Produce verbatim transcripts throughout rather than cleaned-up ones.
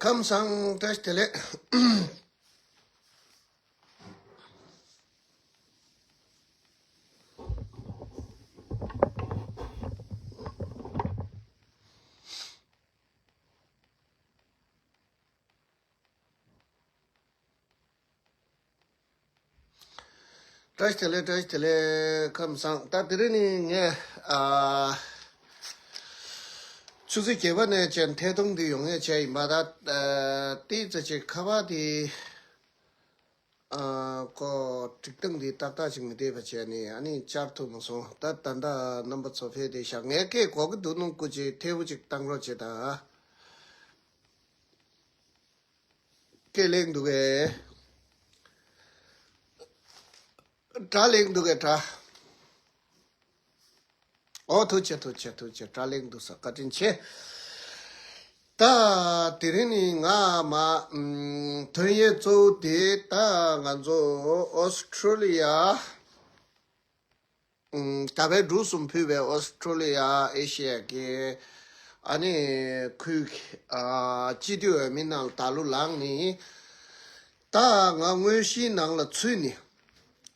ཁམས་བཟང་། བཀྲ་ཤིས་བདེ་ལེགས། བཀྲ་ཤིས་བདེ་ལེགས། བཀྲ་ཤིས་བདེ་ལེགས། ཁམས་བཟང་། ད་དེ་རིང་ནི་ངས་ཨ་ཆུ་ཚོད་བརྒྱད་པ་ནས་བྱས་ཐད་གཏོང་འདི་ཡོང་ངེས་བྱས་ཡིན་པ། ད་ཨ་ཏི་ཙི་ཅིག་ཁ་པར་དེ་ཨ་ཁོ་སྒྲིག་སྟངས་འདི་ཏག་ཏག་ཅིག་མི་བསྡད་པ་བྱས་ནས་ཨ་ནི་བཅར་ཐུབ་མ་སོང་། ད་ད་ལྟ་རྣམ་པ་ཚོ་ཕེབས་བསྡད་ཤག་ངས་སྐད་གོ་གི་འདུག་ནོ་སྐུ་མཁྱེན་ཐལ་བོ་ཅིག་བཏང་རོགས་བྱེད་དང་། སྐད་ལེགས་འདུག་གས། སྒྲ་ལེགས་འདུག་གས་སྒྲ། ཨོ་ཐུགས་རྗེ་ཆེ། ཐུགས་རྗེ་ཆེ། ཐུགས་རྗེ་ཆེ། སྒྲ་ལེགས་འདུག་ས་བཀའ་དྲིན་ཆེ། ད་དེ་རིང་ནི་ང་མ་ཨམ་ཐོན་ཡས་གཙོ་བོ་དེ་ད་ང་ཚོ་ཨོ་སི་ཁྲུ་ལི་ཡ། ཨམ་ད་བར་འབྲུག་གསུམ་ཕུད་པའི་ཨོ་སི་ཁྲུ་ལི་ཡ་ཨེ་ཤི་ཡ་གི་ཨ་ནི་ཁུལ་གྱི་ཨ་སྤྱི་འཐུས་འོས་མི་ནང་ད་ལོ་ལངས་ནི། ད་ང་དངོས་གཞིའི་ནང་ལ་ཚུད་ནི།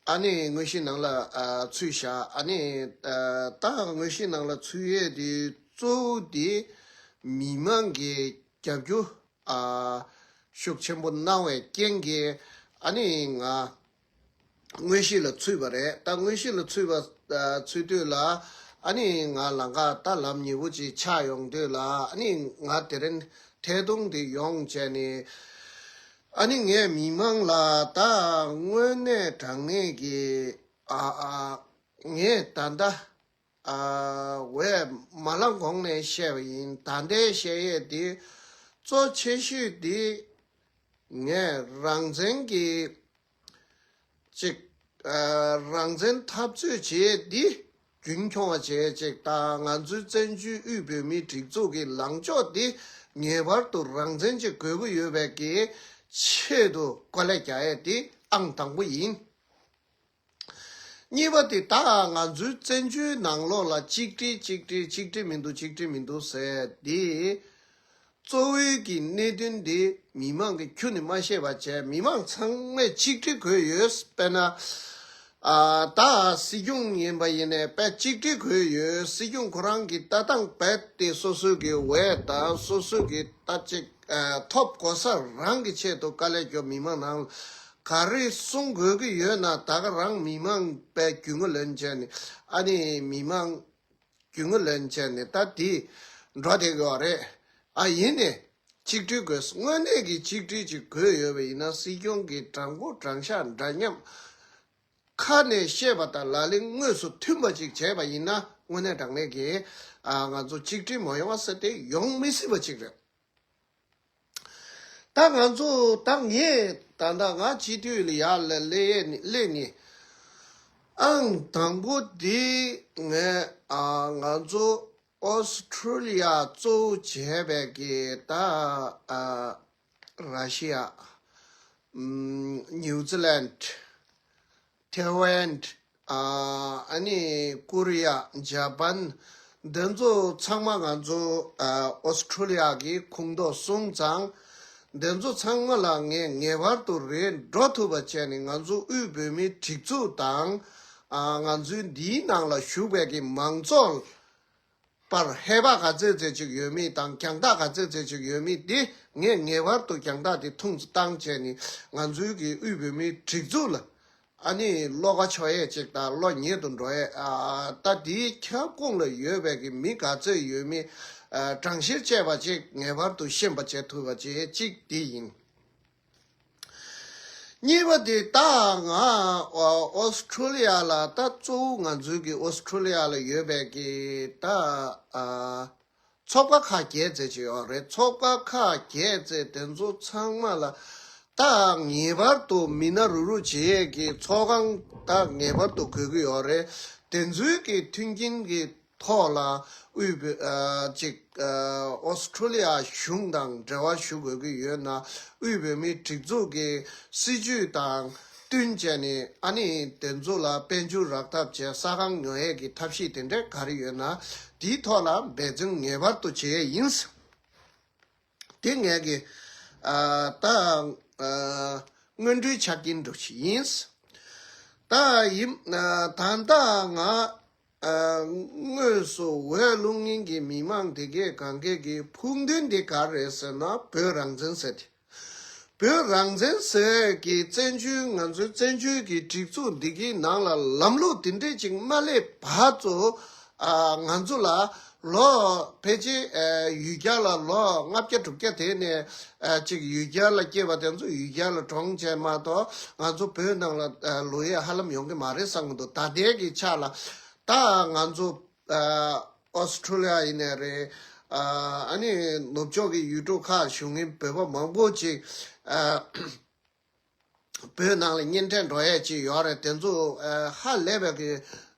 ཨ་ནི་དངོས་གཞིའི་ནང་ལ་ཨ་ཚུད་ཤག་ཨ་ནི་ཨ་ད་དངོས་གཞིའི་ནང་ལ་ཚུད་ཡས་དེ་གཙོ་བོ་དེ་མི་མང་གི་རྒྱབ་སྐྱོར་ཨ་ཤུགས་ཆེན་པོ་གནང་བའི་རྐྱེན་གྱིས་ཨ་ནི་ང་དངོས་གཞི་ལ་ཚུད་པ་རེད། ད་དངོས་གཞི་ལ་ཚུད་པ་ཨ་ཚུད་དུས་ལ་ཨ་ནི་ང་ལམ་ཁ་ད་ལམ་ཉེ་བོ་ཅིག་ཆགས་ཡོང་དུས་ལ་ཨ་ནི་ང་དེ་རིང་ཐད་གཏོང་དེ་ཡོང་བྱས་ནས། ཨ་ནི་ངས་མི་མང་ལ་ད་དངོས་གནས་དྲང་གནས་ཀྱི་ཨ་ཨ་ངས་ད་ལྟ་ཨ་འོས་མ་ལངས་གོང་ནས་བཤད་པ་ཡིན། ད་ལྟའི་བཤད་ཡས་དེ་གཙོ་ཆེ་ཤོས་དེ་ངས་རང་བཙན་གྱི་ཅིག་ཨ་རང་བཙན་འཐབ་རྩོད་བྱེད་ཡས་དེ་རྒྱུན་འཁྱོངས་པ་བྱེད་ཅིག་དང་། ང་ཚོའི་བཙན་བྱོལ་དབུས་བོད་མིའི་སྒྲིག་འཛུགས་ཀྱི་ལངས་ཕྱོགས་འདི་ངེས་པར་དུ་རང་བཙན་ཅིག་དགོས་ཀྱི་ཡོད་པའི་གི་ཆེད་དུ་དཀའ་ལས་རྒྱག་ཡས་འདི་ཨང་དང་པོ་ཡིན། གཉིས་པ་དེ་ད་ང་ཚོའི་བཙན་བྱོལ་ནང་ལོགས་ལ་གཅིག་སྒྲིལ་གཅིག་སྒྲིལ་གཅིག་སྒྲིལ་མི་འདུག་གཅིག་སྒྲིལ་མི་འདུག་ཟེར་འདི། གཙོ་བོའི་གི་གནད་དོན་འདི་མི་མང་གིས་ཁྱོན་ནས་མ་ཤེས་པ་བྱས། མི་མང་ཚང་མས་གཅིག་སྒྲིལ་དགོས་ཡོད། དཔེར་ན། ཨ་ད་སྲིད་སྐྱོང་ཡིན་པ་ཡིན་ནའི་དཔེ་གཅིག་སྒྲིལ་དགོས་ཡོད། སྲིད་སྐྱོང་ཁོ་རང་གི་ལྟ་སྟངས་རྦད་དེ་སོ་སོའི་གི་འོས་དང་སོ་སོའི་གི་ལྟ་ཅིག་ཨ་ཐོབ་གོ་ས་རང་གི་ཆེད་དུ་དཀའ་ལས་རྒྱོབ། མི་མང་ནང་ག་རེ་གསུང་དགོས་ཀྱི་ཡོད་ན་ད་ག་རང་མི་མང་དཔེ་རྒྱུས་མངའ་ལོན་བྱས་ནས་ཨ་ནི་མི་མང་རྒྱུས་མངའ་ལོན་བྱས་ནས་ད་དེ་འགྲོ་བསྡད་ཀྱི་ཡོད་རེད། ཨ་ཡིན་ནའི་གཅིག་སྒྲིལ་དགོས། དངོས་གནས་ཀྱི་གཅིག་སྒྲིལ་ཅིག་དགོས་ཡོད་པ་ཡིན་ན་སྲིད་སྐྱོང་གི་དྲང་པོ་དྲང་གཞག་འདྲ་མཉམ་ཁ་ནས་བཤད་པ་དང་ལག་ལེན་དངོས་སུ་མཐུན་པ་ཅིག་བྱས་པ་ཡིན་ན་དངོས་གནས་དྲང་གནས་ཀྱི་ཨ་ང་ཚོ་གཅིག་སྒྲིལ་མ་ཡོང་བ་ཟེར་དེ་ཡོང་མི་སྲིད་པ་ཅིག་རེད། ད་ང་ཚོ་ད་ངས་ད་ལྟ་ང་སྤྱི་འཐུས་ལ་ཡར་ལ་སླེབས་ནི་སླེབས་ནི་ཨང་དང་པོ་འདི་ངས་ཨ་ང་ཚོ་ཨོ་སི་ཁྲུ་ལི་ཡ་གཙོ་བོ་བྱས་པའི་གི་ད་ཨ་ར་ཤི་ཡ། ཨམ་ནིའུ་ཛི་ལན། ཐེ་ཝན། ཨ་ཨ་ནི་ཀོ་རི་ཡ། ཇ་པན། འདི་ཚོ་ཚང་མ་ང་ཚོ་ཨ་ཨོ་སི་ཁྲུ་ལི་ཡ་གི་ཁོངས་གཏོགས་སོང་ཙང་། འདི་ཚོ་ཚང་མ་ལ་ངས་ངེས་པར་དུ་རེད་འགྲོ་ཐུབ་པ་བྱས་ནས་ང་ཚོ་དབུས་བོད་མིའི་སྒྲིག་འཛུགས་དང་། ཨ་ང་ཚོའི་འདིའི་ནང་ལ་ཞུགས་པའི་གི་མང་ཚོགས་པར་ཧེ་བག་ག་ཚད་ཚད་ཅིག་ཡོད་མེད་དང་རྒྱང་ཐག་ག་ཚད་ཚད་ཅིག་ཡོད་མེད་དེ་ངས་ངེས་པར་དུ་རྒྱང་ཐག་དེ་ཐུང་ཙམ་བཏང་བྱས་ནས་ང་ཚོའི་གི་དབུས་བོད་མིའི་སྒྲིག་འཛུགས་ལ་ཨ་ནི་བློ་ཁ་ཕྱོགས་ཡས་ཅིག་དང་བློ་ཉེ་དུ་འགྲོ་ཡས། ཨ་ད་དེའི་ཁྱབ་ཁོངས་ལ་ཡོད་པའི་གི་མི་ག་ཚད་ཡོད་མེད་ཨ་གྲངས་བཤེར་བྱས་པ་ཅིག་ངེས་པར་དུ་ཤེས་པ་བྱེད་ཐུབ་པ་ཅིག་གཅིག་དེ་ཡིན། གཉིས་པ་དེ་ད་ང་ཨོ་ཨོ་སི་ཁྲུ་ལི་ཡ་ལ་ད་གཙོ་བོ་ང་ཚོའི་གི་ཨོ་སི་ཁྲུ་ལི་ཡ་ལ་ཡོད་པའི་གི་ད་ཨ་ཚོགས་པ་ཁག་བརྒྱད་ཙམ་ཅིག་ཡོད་རེད། ཚོགས་པ་ཁག་བརྒྱད་ཙམ་དེ་ཚོ་ཚང་མ་ལ་ད་ངེས་པར་དུ་མི་སྣ་རུག་རུག་བྱེད་ཀྱི་ཚོགས་ཁང་ད་ངེས་པར་དུ་དགོས་ཀྱི་ཡོད་རེད། དེ་ཚོའི་གི་མཐུན་རྐྱེན་གྱི་ཐོག་ལ་དབུས་བོད་ཨ་ཅིག་ཨ་ཨོ་སི་ཁྲུ་ལི་ཡ་གཞུང་དང་འབྲེལ་བ་ཞུ་དགོས་ཀྱི་ཡོད་ན་དབུས་བོད་མིའི་སྒྲིག་འཛུགས་ཀྱི་སྲིད་ཇུས་དང་བསྟུན་བྱས་ནས་ཨ་ནི་དེ་ཚོ་ལ་དཔལ་འབྱོར་རག་ཐབས་བྱས། ས་ཁང་ཉོ་ཡས་ཀྱི་ཐབས་ཤེས་དེ་འདྲ་ག་རེ་ཡོད་ན་དེའི་ཐོག་ལ་འབད་བརྩོན་ངེས་པར་དུ་བྱེད་ཡས་ཡིན། དེ་ངས་ཀྱི་ ཨ་ད་ཨ་སྔོན་འགྲོའི་ཆ་རྐྱེན་འདྲ་ཞིག་ཡིན། ད་ཡིན་ཨ་ད་ལྟ་ང་ཨ་དངོས་སུ་འོས་བླུག་མཁན་གྱི་མི་མང་དེ་གས་གང་གས་ཀྱི་ཕུགས་འདུན་དེ་ག་རེ་རེད་ཟེར་ན། བོད་རང་བཙན་ཟེར་དེ། བོད་རང་བཙན་ཟེར་གྱི་བཙན་བྱོལ་ང་ཚོའི་བཙན་བྱོལ་གྱི་སྒྲིག་འཛུགས་འདི་གའི་ནང་ལ་ལམ་ལུགས་འདི་འདྲས་ཅིག་མ་སླེབས་བར་དུ། ཨ་ང་ཚོ་ལ་ལོ་ཕལ་ཆེར་ཨ་ཡུལ་གྱར་ལ་ལོ་ལྔ་བརྒྱ་དྲུག་བརྒྱ་དེ་ནས་ཨ་ཅིག་ཡུལ་གྱར་ལ་སྐྱེས་པ་དེ་ཚོ་ཡུལ་གྱར་ལ་གྲོངས་བྱས་མ་གཏོགས། ང་ཚོ་བོད་ནང་ལ་ཨ་ལོག་ཡས་ཧ་ལམ་ཡོང་གི་མ་རེད་བསམ་གྱི་འདུག་ད་ལྟའི་གི་ཆ་ལ་ད་ང་ཚོ་ཨ་ཨོ་སི་ཁྲུ་ལི་ཡ་ཡིན་ནའི་རེད། ཨ་ཨ་ནི་ནུབ་ཕྱོགས་ཀྱི་ཡུལ་གྲུ་ཁག་བཞུགས་མཁན་བོད་པ་མང་པོ་ཅིག་ཨ་བོད་ནང་ལ་གཉེན་འཕྲད་འགྲོ་ཡས་ཅིག་ཡོད་རེད། དེ་ཚོ་ཨ་ཧ་ལས་པའི་གི་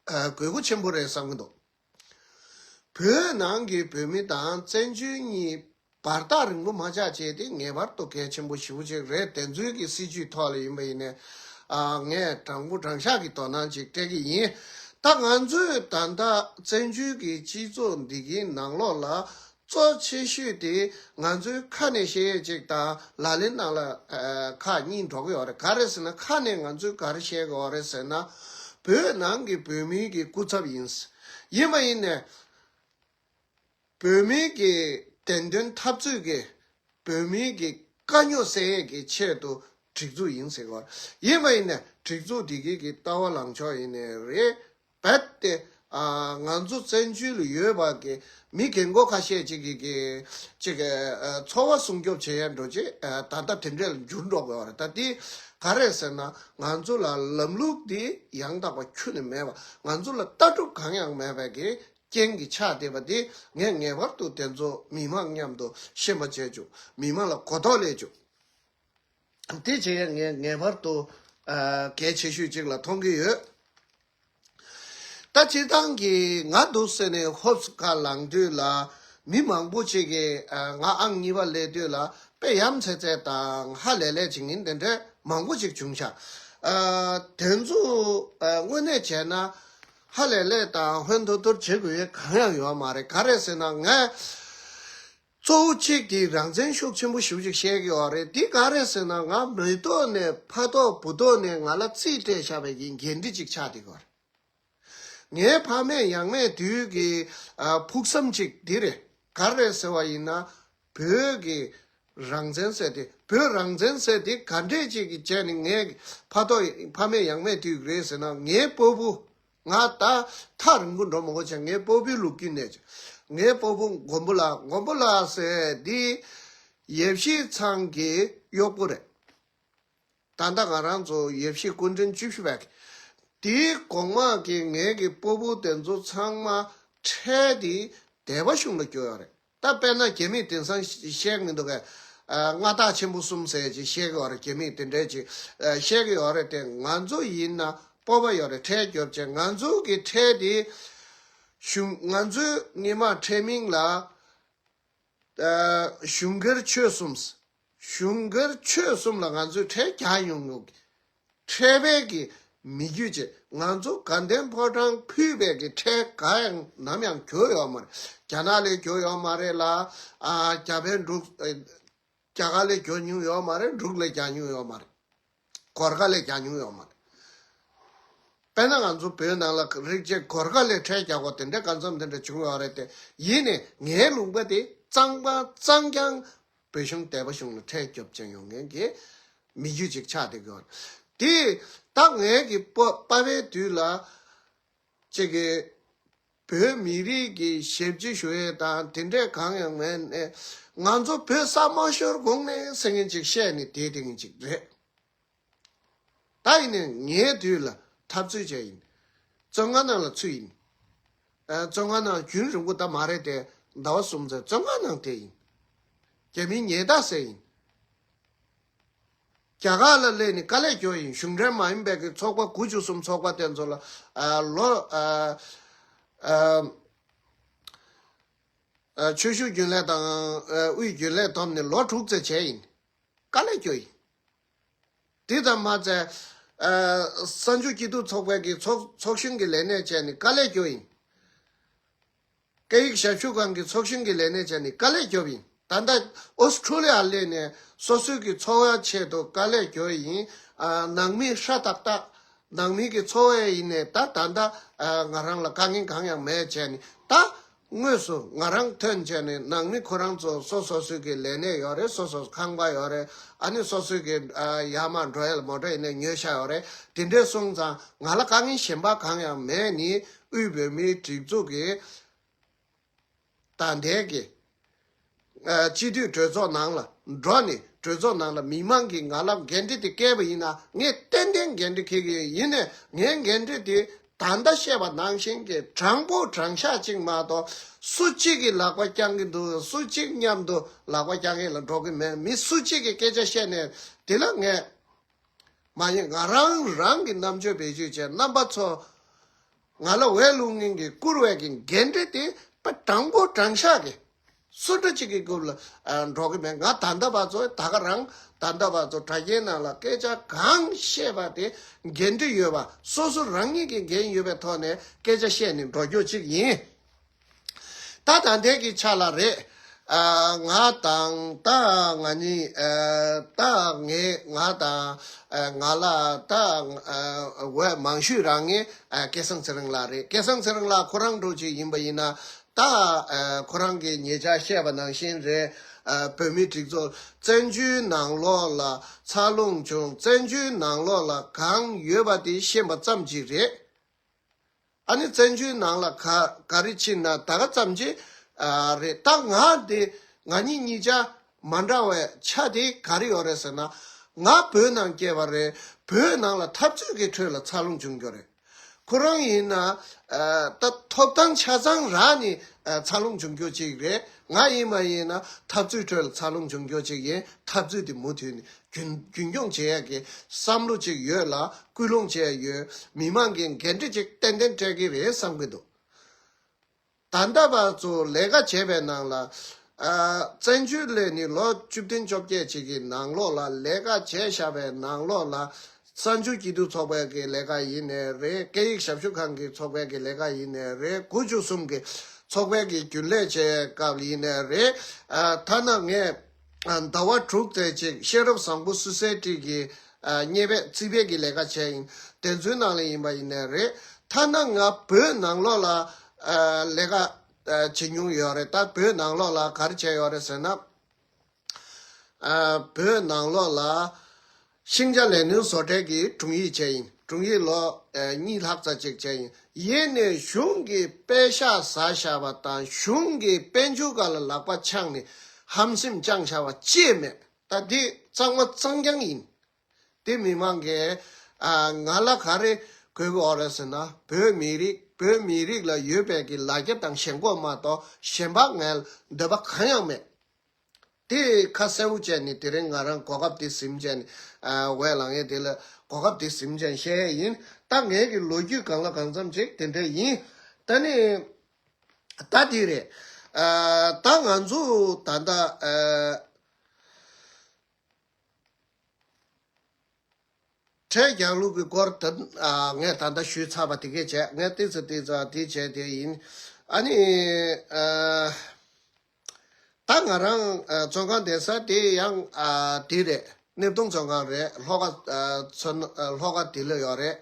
ཨ་དགོས་མཁོ་ཆེན་པོ་རེད་བསམ་གྱི་འདུག་བོད་ནང་གི་བོད་མི་དང་བཙན་བྱོལ་གཉིས་བར་ཐག་རིང་པོ་མ་ཆགས་ཆེད་དེ་ངེས་པར་དུ་གལ་ཆེན་པོ་ཞེ་པོ་ཅིག་རེད། དེ་ཚོའི་གི་སྲིད་ཇུས་ཐོག་ལ་ཡིན་པ་ཡིན་ནའི་ཨ་ངས་དྲང་པོ་དྲང་བཞག་གི་དོ་སྣང་ཅིག་སྤྲད་ཀྱི་ཡིན། ད་ང་ཚོས་ད་ལྟ་བཙན་བྱོལ་གྱི་སྤྱི་ཚོགས་འདི་གའི་ནང་ལོགས་ལ་གཙོ་ཆེ་ཤོས་དེ་ང་ཚོའི་ཁ་ནས་བཤད་ཡས་ཅིག་དང་ལག་ལེན་ནང་ལ་ཨ་ཁག་གཉིས་འགྲོ་གི་ཡོད་རེད། ག་རེ་ཟེར་ན། ཁ་ནས་ང་ཚོས་ག་རེ་བཤད་གི་ཡོད་རེད་ཟེར་ན། བོད་ནང་གི་བོད་མིའི་གི་སྐུ་ཚབ་ཡིན། ཡིན་པ་ཡིན་ནའི་བོད་མིའི་གི་བདེན་དོན་འཐབ་རྩོད་ཀྱི་བོད་མིའི་གི་དཀའ་རྙོག་སེལ་ཡས་ཀྱི་ཆེད་དུ་སྒྲིག་འཛུགས་ཡིན་ཟེར་གི་ཡོད་རེད། ཡིན་པ་ཡིན་ནའི་སྒྲིག་འཛུགས་འདི་གའི་གི་ལྟ་བ་ལངས་ཕྱོགས་ཡིན་ནའི་རེད། རྦད་དེ་ཨ་ང་ཚོ་བཙན་བྱོལ་ལ་ཡོད་པ་གི་མི་རྒན་གོག་ཁ་ཤས་ཅིག་གི་གི་ཅིག་གི་ཨ་འཚོ་བ་སྲུང་སྐྱོབ་བྱེད་ཡ་འདྲ་ཅིག་ཨ་ད་ལྟ་དེ་འདྲས་ལ་འགྱུར་འགྲོ་གི་ཡོད་རེད། ད་དེ་ག་རེ་ཟེར་ན། ང་ཚོ་ལ་ལམ་ལུགས་དེ་ཡང་དག་པ་ཁྱོན་ནས་མེད་པ། ང་ཚོ་ལ་ལྟ་གྲུབ་གང་ཡང་མེད་པ་གི་རྐྱེན་གྱིས་ཆགས་བསྡད་པ་དེ་ངས་ངེས་པར་དུ་དེ་ཚོ་མི་མང་མཉམ་དུ་ཤེས་པ་བྱེད་རྒྱུ། མི་མང་ལ་གོ་རྟོགས་སླེབས་རྒྱུ། དེ་བྱས་ངས་ངེས་པར་དུ་ཨ་གལ་ཆེ་ཤོས་ཅིག་ལ་མཐོང་གི་ཡོད། ད་སྤྱིར་བཏང་གི་ང་འདུག་ཟེར་ནས་ཧོབ་སི་ཁ་ལངས་དུས་ལ་མི་མང་པོ་ཅིག་གིས་ཨ་ང་ཨང་གཉིས་པ་སླེབས་དུས་ལ་དཔེ་ཡ་མཚན་མཚན་དང་ཧ་ལས་ལས་བྱེད་མཁན་དེ་འདྲ་མང་པོ་ཅིག་བྱུང་ཤག་ཨ་དེ་ཚོ་ཨ་དངོས་གནས་བྱས་ན་ཧ་ལས་ལས་དང་ཧོན་ཐོར་ཐོར་བྱེད་དགོས་ཡས་གང་ཡང་ཡོད་མ་རེད། ག་རེ་ཟེར་ན། ང་གཙོ་བོ་གཅིག་དེ་རང་བཙན་ཤུགས་ཆེན་པོ་ཞེ་པོ་ཅིག་བཤད་ཀྱི་ཡོད་རེད། དེ་ག་རེ་ཟེར་ན། ང་མེ་ཏོག་ནས་ཕ་ཐོག་བུ་ཐོག་ནས་ང་ལ་རྩིས་སྤྲད་བཞག་པའི་གི་འགན་འཁྲི་ཅིག་ཆགས་བསྡད་ཀྱི་ཡོད་རེད། ངའི་ཕ་མེས་ཡང་མེས་དུས་ཀྱི་ཨ་ཕུགས་བསམ་ཅིག་འདི་རེད། ག་རེ་ཟེར་བ་ཡིན་ན། བོད་ཀྱི་རང་བཙན་ཟེར་དེ། བོད་རང་བཙན་ཟེར་དེ་ག་འདྲས་ཅིག་གི་བྱས་ནས་ངའི་ཕ་ཐོག་ཕ་མེས་ཡང་མེས་དུས་ཀྱི་རེད་ཟེར་ན། ངའི་སྤོ་བོ། ང་ད་ཐག་རིང་པོ་འགྲོ་མི་དགོས་བྱས། ངའི་སྤོ་བོའི་ལོ་རྒྱུས་ནས་ངའི་སྤོ་བོ་མགོན་པོ་ལགས། མགོན་པོ་ལགས་ཟེར་འདི་ཡབ་གཞིས་ཚང་གི་གཡོག་པོ་རེད། ད་ལྟ་ང་རང་ཚོ་ཡབ་གཞིས་སྐུ་ཕྲེང་བཅུ་བཞི་པ་གི་དེའི་གོང་མ་གི་ངའི་གི་སྤོ་བོ་དེ་ཚོ་ཚང་མ་ཁྲལ་དེ་སྡེ་པ་གཞུང་ལ་སྐྱོར་ཡོད་རེད། ད་དཔེར་ན་རྒྱ་མིས་དེང་སང་བཤད་མི་འདུག་གས། ཨ་མངའ་བདག་ཆེན་པོ་གསུམ་ཟེར་ཅིག་བཤད་ཀྱི་ཡོད་རེད། རྒྱ་མིས་དེ་འདྲས་ཅིག་ཨ་བཤད་ཀྱི་ཡོད་རེད་དེ། ང་ཚོ་ཡིན་ན་སྤོབས་པ་ཡོད་རེད། ཁྲལ་རྒྱོབ་བྱས། ང་ཚོ་གི་ཁྲལ་དེ་གཞུང་། ང་ཚོའི་སྔོན་མ་ཁྲལ་མིང་ལ་ཨ་གཞུང་སྒེར་ཆོས་གསུམ། གཞུང་སྒེར་ཆོས་གསུམ་ལ་ང་ཚོས་ཁྲལ་རྒྱག་མྱོང་མྱོང་། ཁྲལ་པའི་གི་མི་རྒྱུད་ཅིག་ང་ཚོ་དགའ་ལྡན་ཕོ་བྲང་ཕུད་པའི་གི་ཁྲལ་གང་ཡང་ནམ་ཡང་གྱོན་ཡོད་མ་རེད། རྒྱ་ནག་ལས་གྱོན་ཡོད་མ་རེད་ལ། ཨ་རྒྱ་བལ་འབྲུག་ཨ་རྒྱ་གར་ལས་གྱོན་མྱོང་ཡོད་མ་རེད། འབྲུག་ལས་རྒྱག་མྱོང་ཡོད་མ་རེད། གོར་ཁ་ལས་རྒྱག་མྱོང་ཡོད་མ་རེད། དཔེར་ན་ང་ཚོ་བོད་ནང་ལ་རིགས་བྱེད་གོར་ཁ་ལས་ཁྲལ་རྒྱག་པ་དེ་འདྲ་གང་འཚམ་དེ་འདྲ་བྱུང་ཡོད་རེད་དེ། ཡིན་ནའི་ངའི་ལུང་པ་དེ་གཙང་མ་གཙང་རྐྱང་བོད་གཞུང་སྡེ་པ་གཞུང་ལ་ཁྲལ་རྒྱོབ་ཅན་ཡོང་མཁན་གྱི་མི་རྒྱུད་ཅིག་ཆགས་བསྡད་ཀྱི་ཡོད་རེད། དེ་ད་ངའི་གི་པ་པ་ཕའི་དུས་ལ་ཅིག་གི་བོད་མི་རིགས་ཀྱི་ཞབས་ཕྱི་ཞུ་ཡས་དང་དེ་འདྲས་གང་ཡང་མེད་ནས། ང་ཚོ་བོད་ས་མ་ཤོར་གོང་ནས་ཟེར་མཁན་ཅིག་བཤད་ནས་བསྡད་བསྡད་མཁན་ཅིག་རེད། ད་ཡིན་ནའི་ངའི་དུས་ལ་འཐབ་རྩོད་བྱས་ཡིན། བཙོན་ཁང་ནང་ལ་ཚུད་ཡིན། ཨ་བཙོན་ཁང་ནང་རྒྱུན་རིང་པོ་ད་མ་རེད་དེ། ཟླ་བ་གསུམ་ཙམ་བཙོན་ཁང་ནང་བསྡད་ཡིན། རྒྱ་མིའི་ཉེས་རྡུང་བཟས་ཡིན། རྒྱ་གར་ལ་སླེབས་ནས་དཀའ་ལས་བསྐྱོན་ཡིན། གཞུང་འབྲེལ་མ་ཡིན་པའི་གི་ཚོགས་པ་དགུ་བཅུ་གསུམ་ཚོགས་པ་དེ་ཚོ་ལ་ཨ་ལོ་ཨ་ཨ་ཨ་ཆོས་ཞུ་རྒྱུན་ལས་དང་ཨ་དབུས་རྒྱུན་ལས་བསྡོམས་ནས་ལོ་དྲུག་ཙམ་བྱས་ཡིན། དཀའ་ལས་བསྐྱོན་ཡིན། དེ་ཙམ་མ་ཚད་ཨ་གསར་འགྱུར་སྐྱིད་སྡུག་ཚོགས་པའི་གི་ཚོགས་ཚོགས་གཞོན་གྱི་ལས་གནས་བྱས་ནས་དཀའ་ལས་བསྐྱོན་ཡིན། སྐད་ཡིག་ཞབས་ཞུ་ཁང་གི་ཚོགས་གཞོན་གྱི་ལས་གནས་བྱས་ནས་དཀའ་ལས་བསྐྱོན་ཡིན། ད་ལྟ་ཨོ་སི་ཁྲུ་ལི་ཡ་སླེབས་ནས་སོ་སོའི་གི་འཚོ་བའི་ཆེད་དུ་དཀའ་ལས་རྒྱོབ་ཡིན། ཨ་ནང་མི་ཧྲ་ཏག་ཏག་ནང་མི་གི་འཚོ་བ་ཡིན་ནས་ད་ད་ལྟ་ཨ་ང་རང་ལ་དཀའ་ངལ་གང་ཡང་མེད་བྱས་ནས། ད་དངོས་སུ་ང་རང་ཐོན་བྱས་ནས་ནང་མི་ཁོ་རང་ཚོ་སོ་སོ་སོའི་གི་ལས་གནས་ཡོད་རེད། སོ་སོ་ཁང་པ་ཡོད་རེད། ཨ་ནི་སོ་སོའི་གི་ཨ་ཡར་མར་འགྲོ་ཡ་ལ་མོ་ཊ་ཡིན་ནའི་ཉོས་བཞག་ཡོད་རེད། དེ་འདྲས་སོང་ཙང་ང་ལ་དཀའ་ངལ་གཞན་པ་གང་ཡང་མེད་ནི། དབུས་བོད་མིའི་སྒྲིག་འཛུགས་ཀྱི་ད་ལྟའི་གི་ཨ་སྤྱི་འཐུས་གྲོས་ཚོགས་ནང་ལ་འགྲོ་ནས། གྲོས་ཚོགས་ནང་ལ་མི་མང་གིས་ང་ལ་འགན་འཁྲི་དེ་བཀལ་བ་ཡིན་ན། ངས་ཏན་ཏན་འགན་འཁྲི་འཁྱེར་གྱི་ཡོད། ཡིན་ནའི་ངའི་འགན་འཁྲི་དེ་ད་ལྟ་བཤད་པ་ནང་བཞིན་གྱི་དྲང་པོ་དྲང་བཞག་ཅིག་མ་གཏོགས། སུ་གཅིག་གིས་ལག་པ་བརྐྱང་གི་འདུག་སུ་གཅིག་མཉམ་དུ་ལག་པ་བརྐྱང་ཡས་ལ་འགྲོ་གི་མེད། མི་སུ་གཅིག་གིས་སྐད་ཆ་བཤད་ནས་དེ་ལ་ངས། མ་ཡིན། ང་རང་རང་གི་རྣམ་དཔྱོད་བེད་སྤྱོད་བྱས། རྣམ་པ་ཚོ་ང་ལ་འོས་བླུག་མཁན་གྱིས་བསྐུར་བའི་གི་འགན་འཁྲི་དེ་དཔེ་དྲང་པོ་དྲང་བཞག་གི་སུ་འདྲ་གཅིག་གི་རྐུབ་ལ་ཨ་འགྲོ་གི་མེད། ང་ད་ལྟ་བར་དུ། ད་ག་རང་ད་ལྟ་བར་དུ་དྲ་རྒྱའི་ནང་ལ་སྐད་ཆ་གང་བཤད་པ་དེ་འགན་འཁྲི་ཡོད་པ། སོ་སོ་རང་ཉིད་ཀྱི་འགན་ཡོད་པའི་ཐོག་ནས་སྐད་ཆ་བཤད་ནས་འགྲོ་རྒྱུ་གཅིག་ཡིན། ད་ད་ལྟའི་གི་ཆ་ལ་རེད། ཨ་ང་དང་ད་ང་གཉིས། ཨ་ད་ངས་ང་དང་ཨ་ང་ལ་ད་ཨ་འོས་མང་ཤོས་རག་མཁན་ཨ་སྐལ་བཟང་ཚེ་རིང་ལགས་རེད། སྐལ་བཟང་ཚེ་རིང་ལགས་ཁོ་རང་འདྲ་ཅིག་ཡིན་པ་ཡིན་ན། ད་ཨ་ཁོ་རང་གིས་ཉེ་ཆར་བཤད་པ་ནང་བཞིན་རེད། ཨ་བོད་མིའི་སྒྲིག་འཛུགས་བཙན་བྱོལ་ནང་ལོགས་ལ་འཚར་ལོངས་བྱུང་། བཙན་བྱོལ་ནང་ལོགས་ལ་གང་ཡོད་པ་དེ་ཤེས་པ་ཙམ་གྱིས་རེད། ཨ་ནི་བཙན་བྱོལ་ནང་ལ་ག་ག་རེ་ཕྱིན་ན་ད་ག་ཙམ་ཅིག་ཨ་རེད། ད་ང་དེ་ང་གཉིས་གཉིས་ཆ་མ་འདྲ་བའི་ཆ་དེ་ག་རེ་ཡོད་རེད་ཟེར་ན། ང་བོད་ནང་སྐྱེས་པ་རེད། བོད་ནང་ལ་འཐབ་རྩོད་ཀྱི་ཁྲོད་ལ་འཚར་ལོངས་བྱུང་རྒྱུ་རེད། ཁོ་རང་ཡིན་ན་ཨ་ད་ཐོབ་ཐང་ཆ་ཚང་རག་ནས་ཨ་འཚར་ལོངས་བྱུང་རྒྱུ་ཅིག་རེད། ང་ཡིན་པ་ཡིན་ན་འཐབ་རྩོད་ཁྲོད་ལ་འཚར་ལོངས་བྱུང་རྒྱུ་ཅིག་ཡིན། འཐབ་རྩོད་དེ་མུ་མཐུད་ནས་རྒྱུན་རྒྱུན་འཁྱོངས་བྱེད་ཡག་གི་བསམ་བློ་ཅིག་ཡོད་ལ། སྐུལ་སློང་བྱས་ཡོད། མི་མང་གི་འགན་འཁྲི་ཅིག་ཏན་ཏན་སྤྲད་ཀྱི་རེད་བསམ་གྱི་འདུག་ད་ལྟ་བར་དུ་ལས་ཀ་བྱས་པའི་ནང་ལ། ཨ་བཙན་བྱོལ་ལ་ནི་ལོ་བཅུ་བདུན་བཅོ་བརྒྱད་ཅིག་གི་ནང་ལོགས་ལ་ལས་ཀ་བྱས་བཞག་པའི་ནང་ལོགས་ལ། གསར་འགྱུར་སྐྱིད་སྡུག་ཚོགས་པའི་གི་ལས་ཀ་ཡིན་ནའི་རེད། སྐད་ཡིག་ཞབས་ཞུ་ཁང་གི་ཚོགས་པའི་གི་ལས་ཀ་ཡིན་ནའི་རེད། དགུ་བཅུ་གསུམ་གི་ཚོགས་པའི་གི་རྒྱུན་ལས་བྱས་སྐབས་ཡིན་ནའི་རེད། ཨ་ཐ་ན་ངས་ཨ་ཟླ་བ་དྲུག་ཙམ་ཅིག་ཤེས་རབ་བཟང་པོ་སུད་སི་ཊི་གི་ཨ་གཉེར་པའི་རྩིས་པའི་གི་ལས་ཀ་བྱས་ཡིན། དེ་ཚོའི་ནང་ལ་ཡིན་པ་ཡིན་ནའི་རེད། ཐ་ན་ང་བོད་ནང་ལོགས་ལ་ཨ་ལས་ཀ་ཨ་བྱེད་མྱོང་ཡོད་རེད། ད་བོད་ནང་ལོགས་ལ་ག་རེ་བྱས་ཡོད་རེད་ཟེར་ན། ཨ་བོད་ནང་ལོགས་ལ་ཤིང་ཆ་ལས་སྣོན་བཟོ་གྲྭའི་གི་དྲུང་ཡིག་བྱས་ཡིན། དྲུང་ཡིག་ལོ་ཨ་གཉིས་ལྷག་ཙམ་ཅིག་བྱས་ཡིན། ཡིན་ནའི་གཞུང་གི་པད་ཤག་ཟ་བཞག་པ་དང་གཞུང་གི་དཔལ་འབྱོར་སྒང་ལ་ལག་པ་འཆང་ནས་ཧམ་སེམས་བཅངས་བཞག་པ་ཅིག་མེད། ད་འདི་གཙང་མ་གཙང་རྐྱང་ཡིན། དེ་མི་མང་གིས་ཨ་ང་ལ་ག་རེ་དགོས་ཀྱི་ཡོད་རེད་ཟེར་ན། བོད་མི་རིགས། བོད་མི་རིགས་ལ་ཡོད་པའི་གི་ལ་རྒྱ་དང་ཞེན་ཁོག་མ་གཏོགས་གཞན་པ་ངའི་འདོད་པ་གང་ཡང་མེད། དེ་ཁ་གསལ་པོ་བྱས་ནས་དེ་རིང་ང་རང་གོ་སྐབས་དེ་ཟིན་བྱས་ནས། ཨ་འོས་ལངས་ཡས་དེ་ལ་གོ་སྐབས་དེ་ཟིན་བྱས་ནས་བཤད་ཡས་ཡིན། ད་ངའི་གི་ལོ་རྒྱུས་གང་ལ་གང་འཚམ་ཅིག་དེ་འདྲ་ཡིན། ད་ནི་ད་དེ་རེད། ཨ་ད་ང་ཚོ་ད་ལྟ་ཨ། འཕྲལ་རྒྱག་ལུགས་ཀྱི་སྐོར་དེ་ཨ་ངས་ད་ལྟ་ཞུས་ཚར་བ་དེ་གས་བྱས། ངས་ཏིག་ཙམ་ཏིག་ཙམ་དེ་བྱས་དེ་ཡིན། ཨ་ནི་ཨ་ད་ང་རང་ཨ་བཙོན་ཁང་བསྡད་ས་དེ་ཡང་ཨ་དེ་རེད། སྣེ་གདོང་བཙོན་ཁང་རེད། ལྷོ་ཁ་ཨ་བཙོན་ཨ་ལྷོ་ཁ་དེ་ལ་ཡོད་རེད།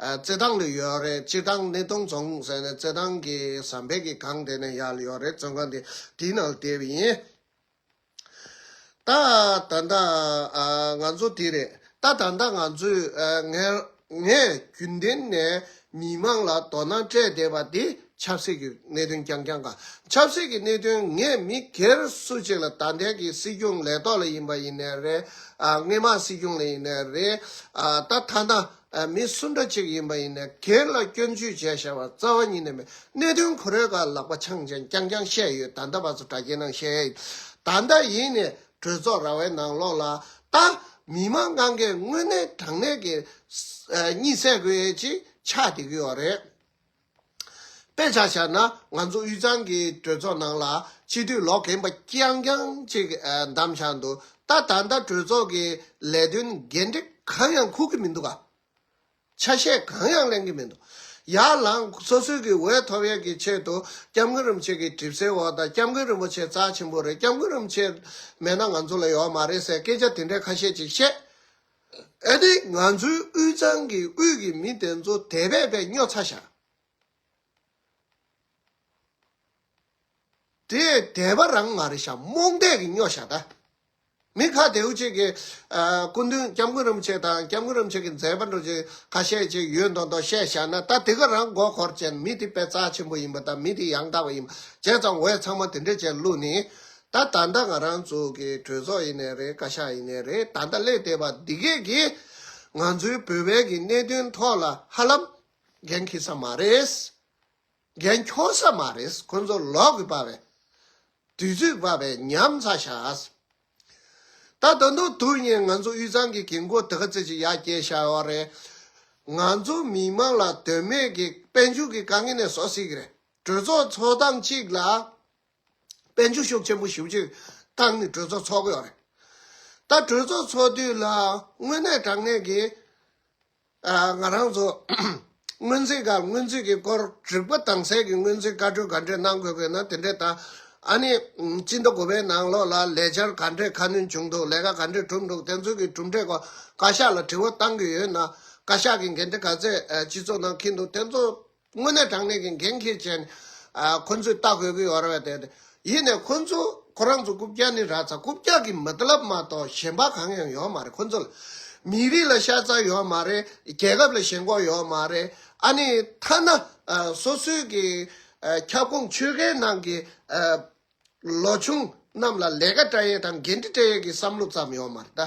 ཨ་རྩེད་ཐང་ལ་ཡོད་རེད། སྤྱིར་བཏང་སྣེ་གདོང་རྫོང་ཟེར་ནས་རྩེད་ཐང་གི་ཟམ་པའི་གི་སྒང་དེ་ནས་ཡར་ལ་ཡོད་རེད། བཙོན་ཁང་དེ་དེའི་ནང་ལ་བསྡད་པ་ཡིན། ད་ད་ལྟ་ཨ་ང་ཚོ་དེ་རེད། ད་ད་ལྟ་ང་ཚོས་ཨ་ངས་ངས་རྒྱུན་ལྡན་ནས་མི་མང་ལ་དོ་སྣང་སྤྲད་བསྡད་པ་འདི་ཆབ་སྲིད་ཀྱི་གནད་དོན་རྐྱང་རྐྱང་ག་ཆབ་སྲིད་ཀྱི་གནད་དོན་ངས་མི་སྒེར་སུ་གཅིག་ལ། ད་ལྟའི་གི་སྲིད་སྐྱོང་ལས་ཐོག་ལ་ཡིན་པ་ཡིན་ནའི་རེད། ཨ་སྔོན་མ་སྲིད་སྐྱོང་ལ་ཡིན་ནའི་རེད། ཨ་ད་ཐ་ན། ཨ་མི་སུ་འདྲ་ཅིག་ཡིན་པ་ཡིན་ནའི་སྒེར་ལ་སྐྱོན་བརྗོད་བྱས་བཞག་པ་རྩ་བ་ཉིད་ནས་མེད། གནད་དོན་ཁོ་རའི་སྒང་ལག་པ་འཆང་བྱས་རྐྱང་རྐྱང་བཤད་ཡོད། ད་ལྟ་བར་དུ་དྲ་རྒྱའི་ནང་བཤད་ཡོད། ད་ལྟ་ཡིན་ནའི་གྲོས་ཚོགས་ར་བའི་ནང་ལོགས་ལ་ད་མི་མང་གང་གས་དངོས་གནས་དྲང་གནས་ཀྱི་ཨ་གཉིད་སད་དགོས་ཡས་ཅིག་ཆགས་བསྡད་ཀྱི་ཡོད་རེད། དཔེ་ཆ་བཞག་ན་ང་ཚོ་དབུས་གཙང་གི་གྲོས་ཚོགས་ནང་ལ་སྤྱི་འཐུས་ལོ་རྒན་པ་རྐྱང་རྐྱང་ཅིག་ཨ་བདམས་བཞག་འདུག་ད་ད་ལྟ་གྲོས་ཚོགས་ཀྱི་ལས་དོན་འགན་འཁྲི་གང་ཡང་འཁུར་གྱི་མི་འདུག་ག་ཆ་ཤས་གང་ཡང་ལེན་གྱི་མི་འདུག་ཡར་ལངས། སོ་སོའི་གི་འོས་ཐོབ་ཡས་ཀྱི་ཆེད་དུ་སྐྱབས་མགོན་རིན་པོ་ཆེ་གི་གྲིབ་སེལ་འོག་དང་། སྐྱབས་མགོན་རིན་པོ་ཆེ་རྩ་ཆེན་པོ་རེད། སྐྱབས་མགོན་རིན་པོ་ཆེ་མེད་ན་ང་ཚོ་ལ་ཡོད་མ་རེད་ཟེར་སྐད་ཆ་དེ་འདྲའི་ཁ་ཤས་ཅིག་བཤད། ཨ་ནི་ང་ཚོའི་དབུས་གཙང་གི་དབུས་ཀྱི་མི་དེ་ཚོ་དེ་བས་བས་སྨྱོ་ཚར་བཞག་དེ་དད་པ་རང་མ་རེད་ཤག་རྨོངས་དད་ཀྱིས་སྨྱོ་བཞག་ད། མི་ཁ་བདེ་བོ་ཅིག་གིས་ཨ་སྐུ་མདུན་སྐྱབས་མགོན་རིན་པོ་ཆེ་དང་སྐྱབས་མགོན་རིན་པོ་ཆེ་གི་མཛད་པ་འདྲ་ཅིག་ཁ་ཤས་ཅིག་ཡོད་མདོག་མདོག་བཤད་བཞག་ན། ད་དེ་ག་རང་མགོ་འཁོར་བྱས་ནས་མི་དེ་དཔེ་རྩ་ཆེན་པོ་ཡིན་པ་དང་མི་དེ་ཡང་དག་པ་ཡིན་པ་བྱས་ཙང་འོས་ཚང་མ་དེ་འདྲ་བྱས་བླུགས་ནས། ད་ད་ལྟ་ང་རང་ཚོ་གི་གྲོས་ཚོགས་ཡིན་ནའི་རེད། བཀའ་ཤག་ཡིན་ནའི་རེད། ད་ལྟ་སླེབས་བསྡད་པ་འདི་གས་ཀྱིས་ང་ཚོའི་བོད་པའི་གི་གནད་དོན་ཐོག་ལ་ཧ་ལམ་འགན་འཁྱེར་ས་མ་རེད། འགན་འཁྱོག་ས་མ་རེད། ཁོ་ཚོ་ལོག་གི་པ་བས་དུས་ཚོད་པ་བས་ཉམས་ཚར་ཤག་ད་ད་དུང་དུ་ཡིན་ང་ཚོ་དབུས་གཙང་གི་འགན་འཁུར་དེ་ག་ཚོད་ཅིག་ཡར་སྐྱེལ་བཞག་ཡོད་རེད། ང་ཚོ་མི་མང་ལ་དོན་མེད་ཀྱི་དཔལ་འབྱོར་གྱི་དཀའ་ངལ་ནས་བཟོ་སྲིད་ཀྱི་རེད། གྲོས་ཚོགས་ཚོགས་སྟངས་གཅིག་ལ་དཔལ་འབྱོར་ཤུགས་ཆེན་པོ་ཞེ་པོ་ཅིག་བཏང་ནས་གྲོས་ཚོགས་ཚོགས་ཀྱི་ཡོད་རེད། ད་གྲོས་ཚོགས་ཚོགས་དུས་ལ་དངོས་གནས་དྲང་གནས་ཀྱི་ཨ་ང་རང་ཚོ་སྔོན་རྩིས་སྒང་སྔོན་རྩིས་ཀྱི་སྐོར་རིག་པ་དྭངས་གསལ་གྱི་སྔོན་རྩིས་བཀའ་འཁྲོལ་ག་འདྲས་གནང་དགོས་དགོས་ན་དེ་འདྲས་དང་། ཨ་ནི་སྤྱི་ཟླ་དགུ་པའི་ནང་ལོགས་ལ་ལས་འཆར་ག་འདྲས་ཁ་སྣོན་བྱུང་འདུག་ལས་ཀ་ག་འདྲས་གྲུབ་འདུག་དེ་ཚོའི་གི་གྲུབ་འབྲས་སྐོར་བཀའ་ཤག་ལ་དྲི་བ་བཏང་གི་ཡོད་ན། བཀའ་ཤག་གི་འགན་འཁྲི་ག་ཚད་ཨ་སྤྱི་ཚོགས་ནང་འཁྱེར་འདུག་དེ་ཚོ་དངོས་གནས་དྲང་གནས་ཀྱི་འགན་འཁྱེར་བྱས་ནས་ཨ་ཁོ་ཚོས་ལྟ་དགོས་ཀྱི་ཡོད་རེད་བ། དེ་ཡིན་ནའི་ཁོ་ཚོ་ཁོ་རང་ཚོ་རྐུབ་བཀྱག་ནི་རག་ཚར། རྐུབ་བཀྱག་གི་མ་ཏ་ལབ་མ་གཏོགས་གཞན་པ་གང་ཡང་ཡོད་མ་རེད། ཁོ་ཚོ་ལ་མི་རིགས་ལ་ཤ་ཚ་ཡོད་མ་རེད། རྒྱལ་ཁབ་ལ་ཞེན་ཁོག་ཡོད་མ་རེད། ཨ་ནི་ཐ་ན་ཨ་སོ་སོའི་གི་ཨ་ཁྱབ་ཁོངས་ཆོལ་ཁའི་ནང་གི་ཨ་ལོ་ཆུང་རྣམས་ལ་ལས་ཀ་སྤྲད་ཡས་དང་འགན་འཁྲི་སྤྲད་ཡས་ཀྱི་བསམ་བློ་ཙམ་ཡོད་མ་རེད་ད།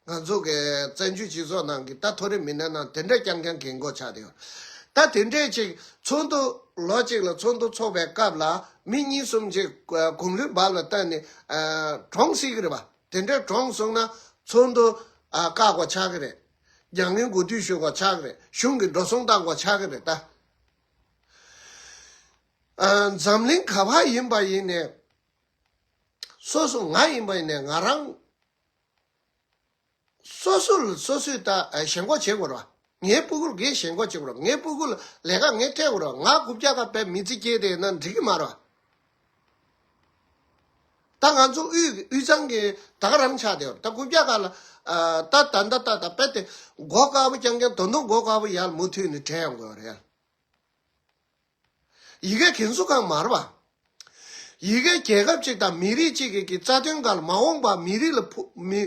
ང་ཚོ་གི་བཙན་བྱོལ་སྤྱི་ཚོགས་ནང་གི་ད་མཐོ་རིམ་མི་སྣ་ནང་དེ་འདྲ་རྐྱང་རྐྱང་གི་མགོ་ཆགས་བསྡད་ཡོད། ད་དེ་འདྲས་ཅིག་ཚོགས་འདུ་ལོ་གཅིག་ལ་ཚོགས་འདུ་ཚོགས་པའི་སྐབས་ལ་མི་གཉིས་གསུམ་ཅིག་གུང་ལྷོད་བབ་ལ་བལྟས་ནས་གྲོངས་སྲིད་ཀྱི་རེད་པ། དེ་འདྲས་གྲོངས་སོང་ན་ཚོགས་འདུ་བཀག་དགོས་ཆགས་ཀྱི་རེད། རྒྱ་ངན་གོ་སྡུད་ཞུ་དགོས་ཆགས་ཀྱི་རེད། གཞུང་གི་འགྲོ་སོང་བཏང་དགོས་ཆགས་ཀྱི་རེད་ད། འཛམ་གླིང་ག་པར་ཡིན་པ་ཡིན་ནས་སོ་སོ་ང་ཡིན་པ་ཡིན་ནས་ང་རང་སོ་སོ་ལ་སོ་སོས་ད་ཨ་ཞེན་ཁོག་བྱེད་དགོས་རེད་བ། ངའི་སྤུ་གུར་ངས་ཞེན་ཁོག་བྱེད་དགོས་རེད་བ། ངའི་སྤུ་གུ་ལ་ལས་ཀ་ངས་སྤྲད་དགོས་རེད་བ། ང་རྐུབ་བཀྱག་ཁ་པའི་མི་ཚེ་སྐྱེལ་བསྡད་ན་འགྲིག་གི་མ་རེད་བ། ད་ང་ཚོ་དབུས་དབུས་གཙང་གི་ད་ག་རང་ཆགས་བསྡད་ཡོད་རེད། ད་རྐུབ་བཀྱག་ཁ་ལ་ཨ་ད་ད་ད་ད་ད་དཔེ་དེ་མགོ་དཀར་པོ་རྐྱང་རྐྱང་དོ་དོ་མགོ་དཀར་པོ་ཡར་མུ་མཐུད་ནས་བྲེལ་ཡོང་དགོས་རེད། ཡི་གེ་གན་སུ་གང་མ་རེད་པ། ཡི་གེ་རྒྱལ་ཁབ་ཅིག་དང་མི་རིགས་གཅིག་གི་གི་རྩ་དོན་སྒང་ལ་མ་འོངས་པ་མི་རིགས་ལ་ཕུགས་མི་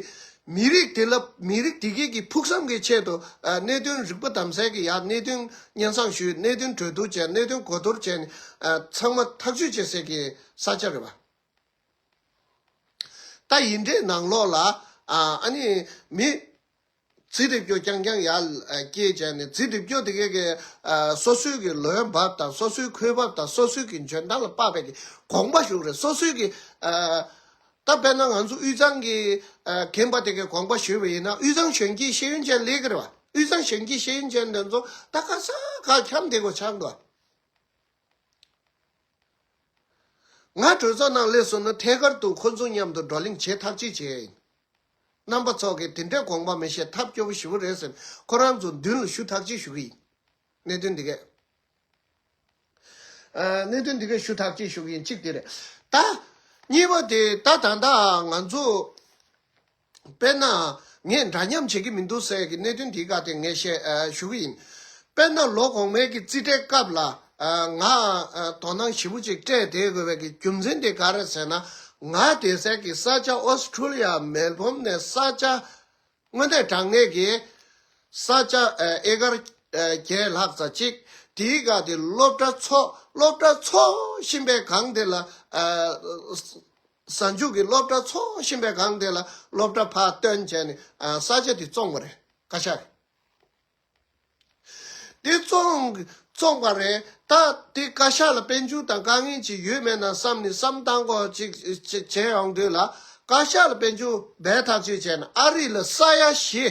མི་རིགས་དེ་ལ་མི་རིགས་དེ་གའི་གི་ཕུགས་བསམ་གྱི་ཆེད་དུ་ཨ་གནད་དོན་རིག་པ་དམ་ཟབ་ཀྱི་ཡ་གནད་དོན་སྙན་སེང་ཞུས། གནད་དོན་གྲོས་བསྡུར་བྱས། གནད་དོན་གོ་བསྡུར་བྱས་ནས་ཨ་ཚང་མ་ཐག་གཅོད་བྱེད་སའི་གི་ས་ཆ་རེད་པ། ད་ཡིན་འདྲའི་ནང་ལོགས་ལ་ཨ་ཨ་ནི་མི་རྫི་དེ་སྐྱོ་རྐྱང་རྐྱང་ཡར་སྐྱེས་བྱས་ནས་རྫི་དེ་སྐྱོ་དེ་གའི་གི་ཨ་སོ་སོའི་གི་ལོའི་འབབ་དང་སོ་སོའི་ཁོའི་འབབ་དང་སོ་སོའི་གི་འཇོན་ཐང་ལ་དཔག་པའི་གི་དགོངས་པ་ཞུ་རེད། སོ་སོའི་གི་ཨ་ད་དཔེར་ན་ང་ཚོ་དབུས་གཙང་གི་ཨ་རྒན་པ་དེ་གའི་དགོངས་པ་ཞུས་པ་ཡིན་ན་དབུས་གཙང་གཞོན་སྐྱེས་ཤེས་ཡོན་ཅན་ལས་ཀྱི་རེད་བ། དབུས་གཙང་གཞོན་སྐྱེས་ཤེས་ཡོན་ཅན་དེ་ཚོ་ད་ག་ས་ག་འཁྱམས་བསྡད་དགོས་ཆགས་འདུག་ང་གྲོས་ཚོགས་ནང་སླེབས་སོང་ན་ཐད་ཀར་དུ་ཁོ་ཚོ་མཉམ་དུ་བགྲོ་གླེང་བྱེད་ཐག་གཅོད་བྱས་ཡིན། རྣམ་པ་ཚོ་གིས་དེ་འདྲའི་དགོངས་པ་མི་བཞེས་ཐབས་སྐྱོ་པོ་ཞེ་པོ་རེད་ཟེར་ཁོ་རང་ཚོ་མདུན་ལ་ཞུ་ཐག་གཅོད་ཞུ་གི་ཡིན། གནད་དོན་འདི་གས། ཨ་གནད་དོན་འདི་གས་ཞུ་ཐག་གཅོད་ཞུ་གི་ཡིན། གཅིག་དེ་རེད། ད་གཉིས་པ་དེ་ད་ད་ལྟ་ང་ཚོ་དཔེར་ན་ངས་འདྲ་མཉམ་བྱེད་ཀྱི་མི་འདུག་ཟེར་གྱི་གནད་དོན་དེའི་སྒང་དེ་ངས་བཤད་ཨ་ཞུ་གི་ཡིན། དཔེར་ན་ལོ་གོང་མའི་གི་རྩིས་སྤྲོད་སྐབས་ལ་ཨ་ང་ཨ་དོ་སྣང་ཞེ་པོ་ཅིག་སྤྲད་བསྡད་དགོས་པའི་གི་རྒྱུ་མཚན་དེ་ག་རེ་ཟེར་ན། ང་བསྡད་སའི་གི་ས་ཆ་ཨོ་སི་ཁྲུ་ལི་ཡ་མེལ་བྷོན་ནས་ས་ཆ་དངོས་གནས་དྲང་གནས་ཀྱི་ས་ཆ་ཨ་ཨེ་ཀར་ཨ་བརྒྱད་ལྷག་ཙམ་ཅིག་དེའི་སྒང་དེ་སློབ་གྲྭ་ཚོགས་སློབ་གྲྭ་ཚོགས་བཞིན་པའི་སྒང་དེ་ལ་ཨ་གཟའ་མཇུག་གི་སློབ་གྲྭ་ཚོགས་བཞིན་པའི་སྒང་དེ་ལ་སློབ་གྲྭ་ཕར་བཏོན་བྱས་ནས་ཨ་ས་ཆ་དེ་བཙོངས་པ་རེད། བཀའ་ཤག་དེ་བཙོངས་བཙོངས་པ་རེད། ད་དེ་བཀའ་ཤག་ལ་དཔལ་འབྱོར་དང་དཀའ་ངལ་ཅིག་ཡོད་མེད་ན་བསམ་ནས་བསམ་བཏང་གོ་ཅིག་ཅིག་བྱས་ཡོང་དུས་ལ་བཀའ་ཤག་ལ་དཔལ་འབྱོར་སྦས་ཐག་གཅོད་བྱས་ན་ཨ་རི་ལ་ས་ཡ་བཞི།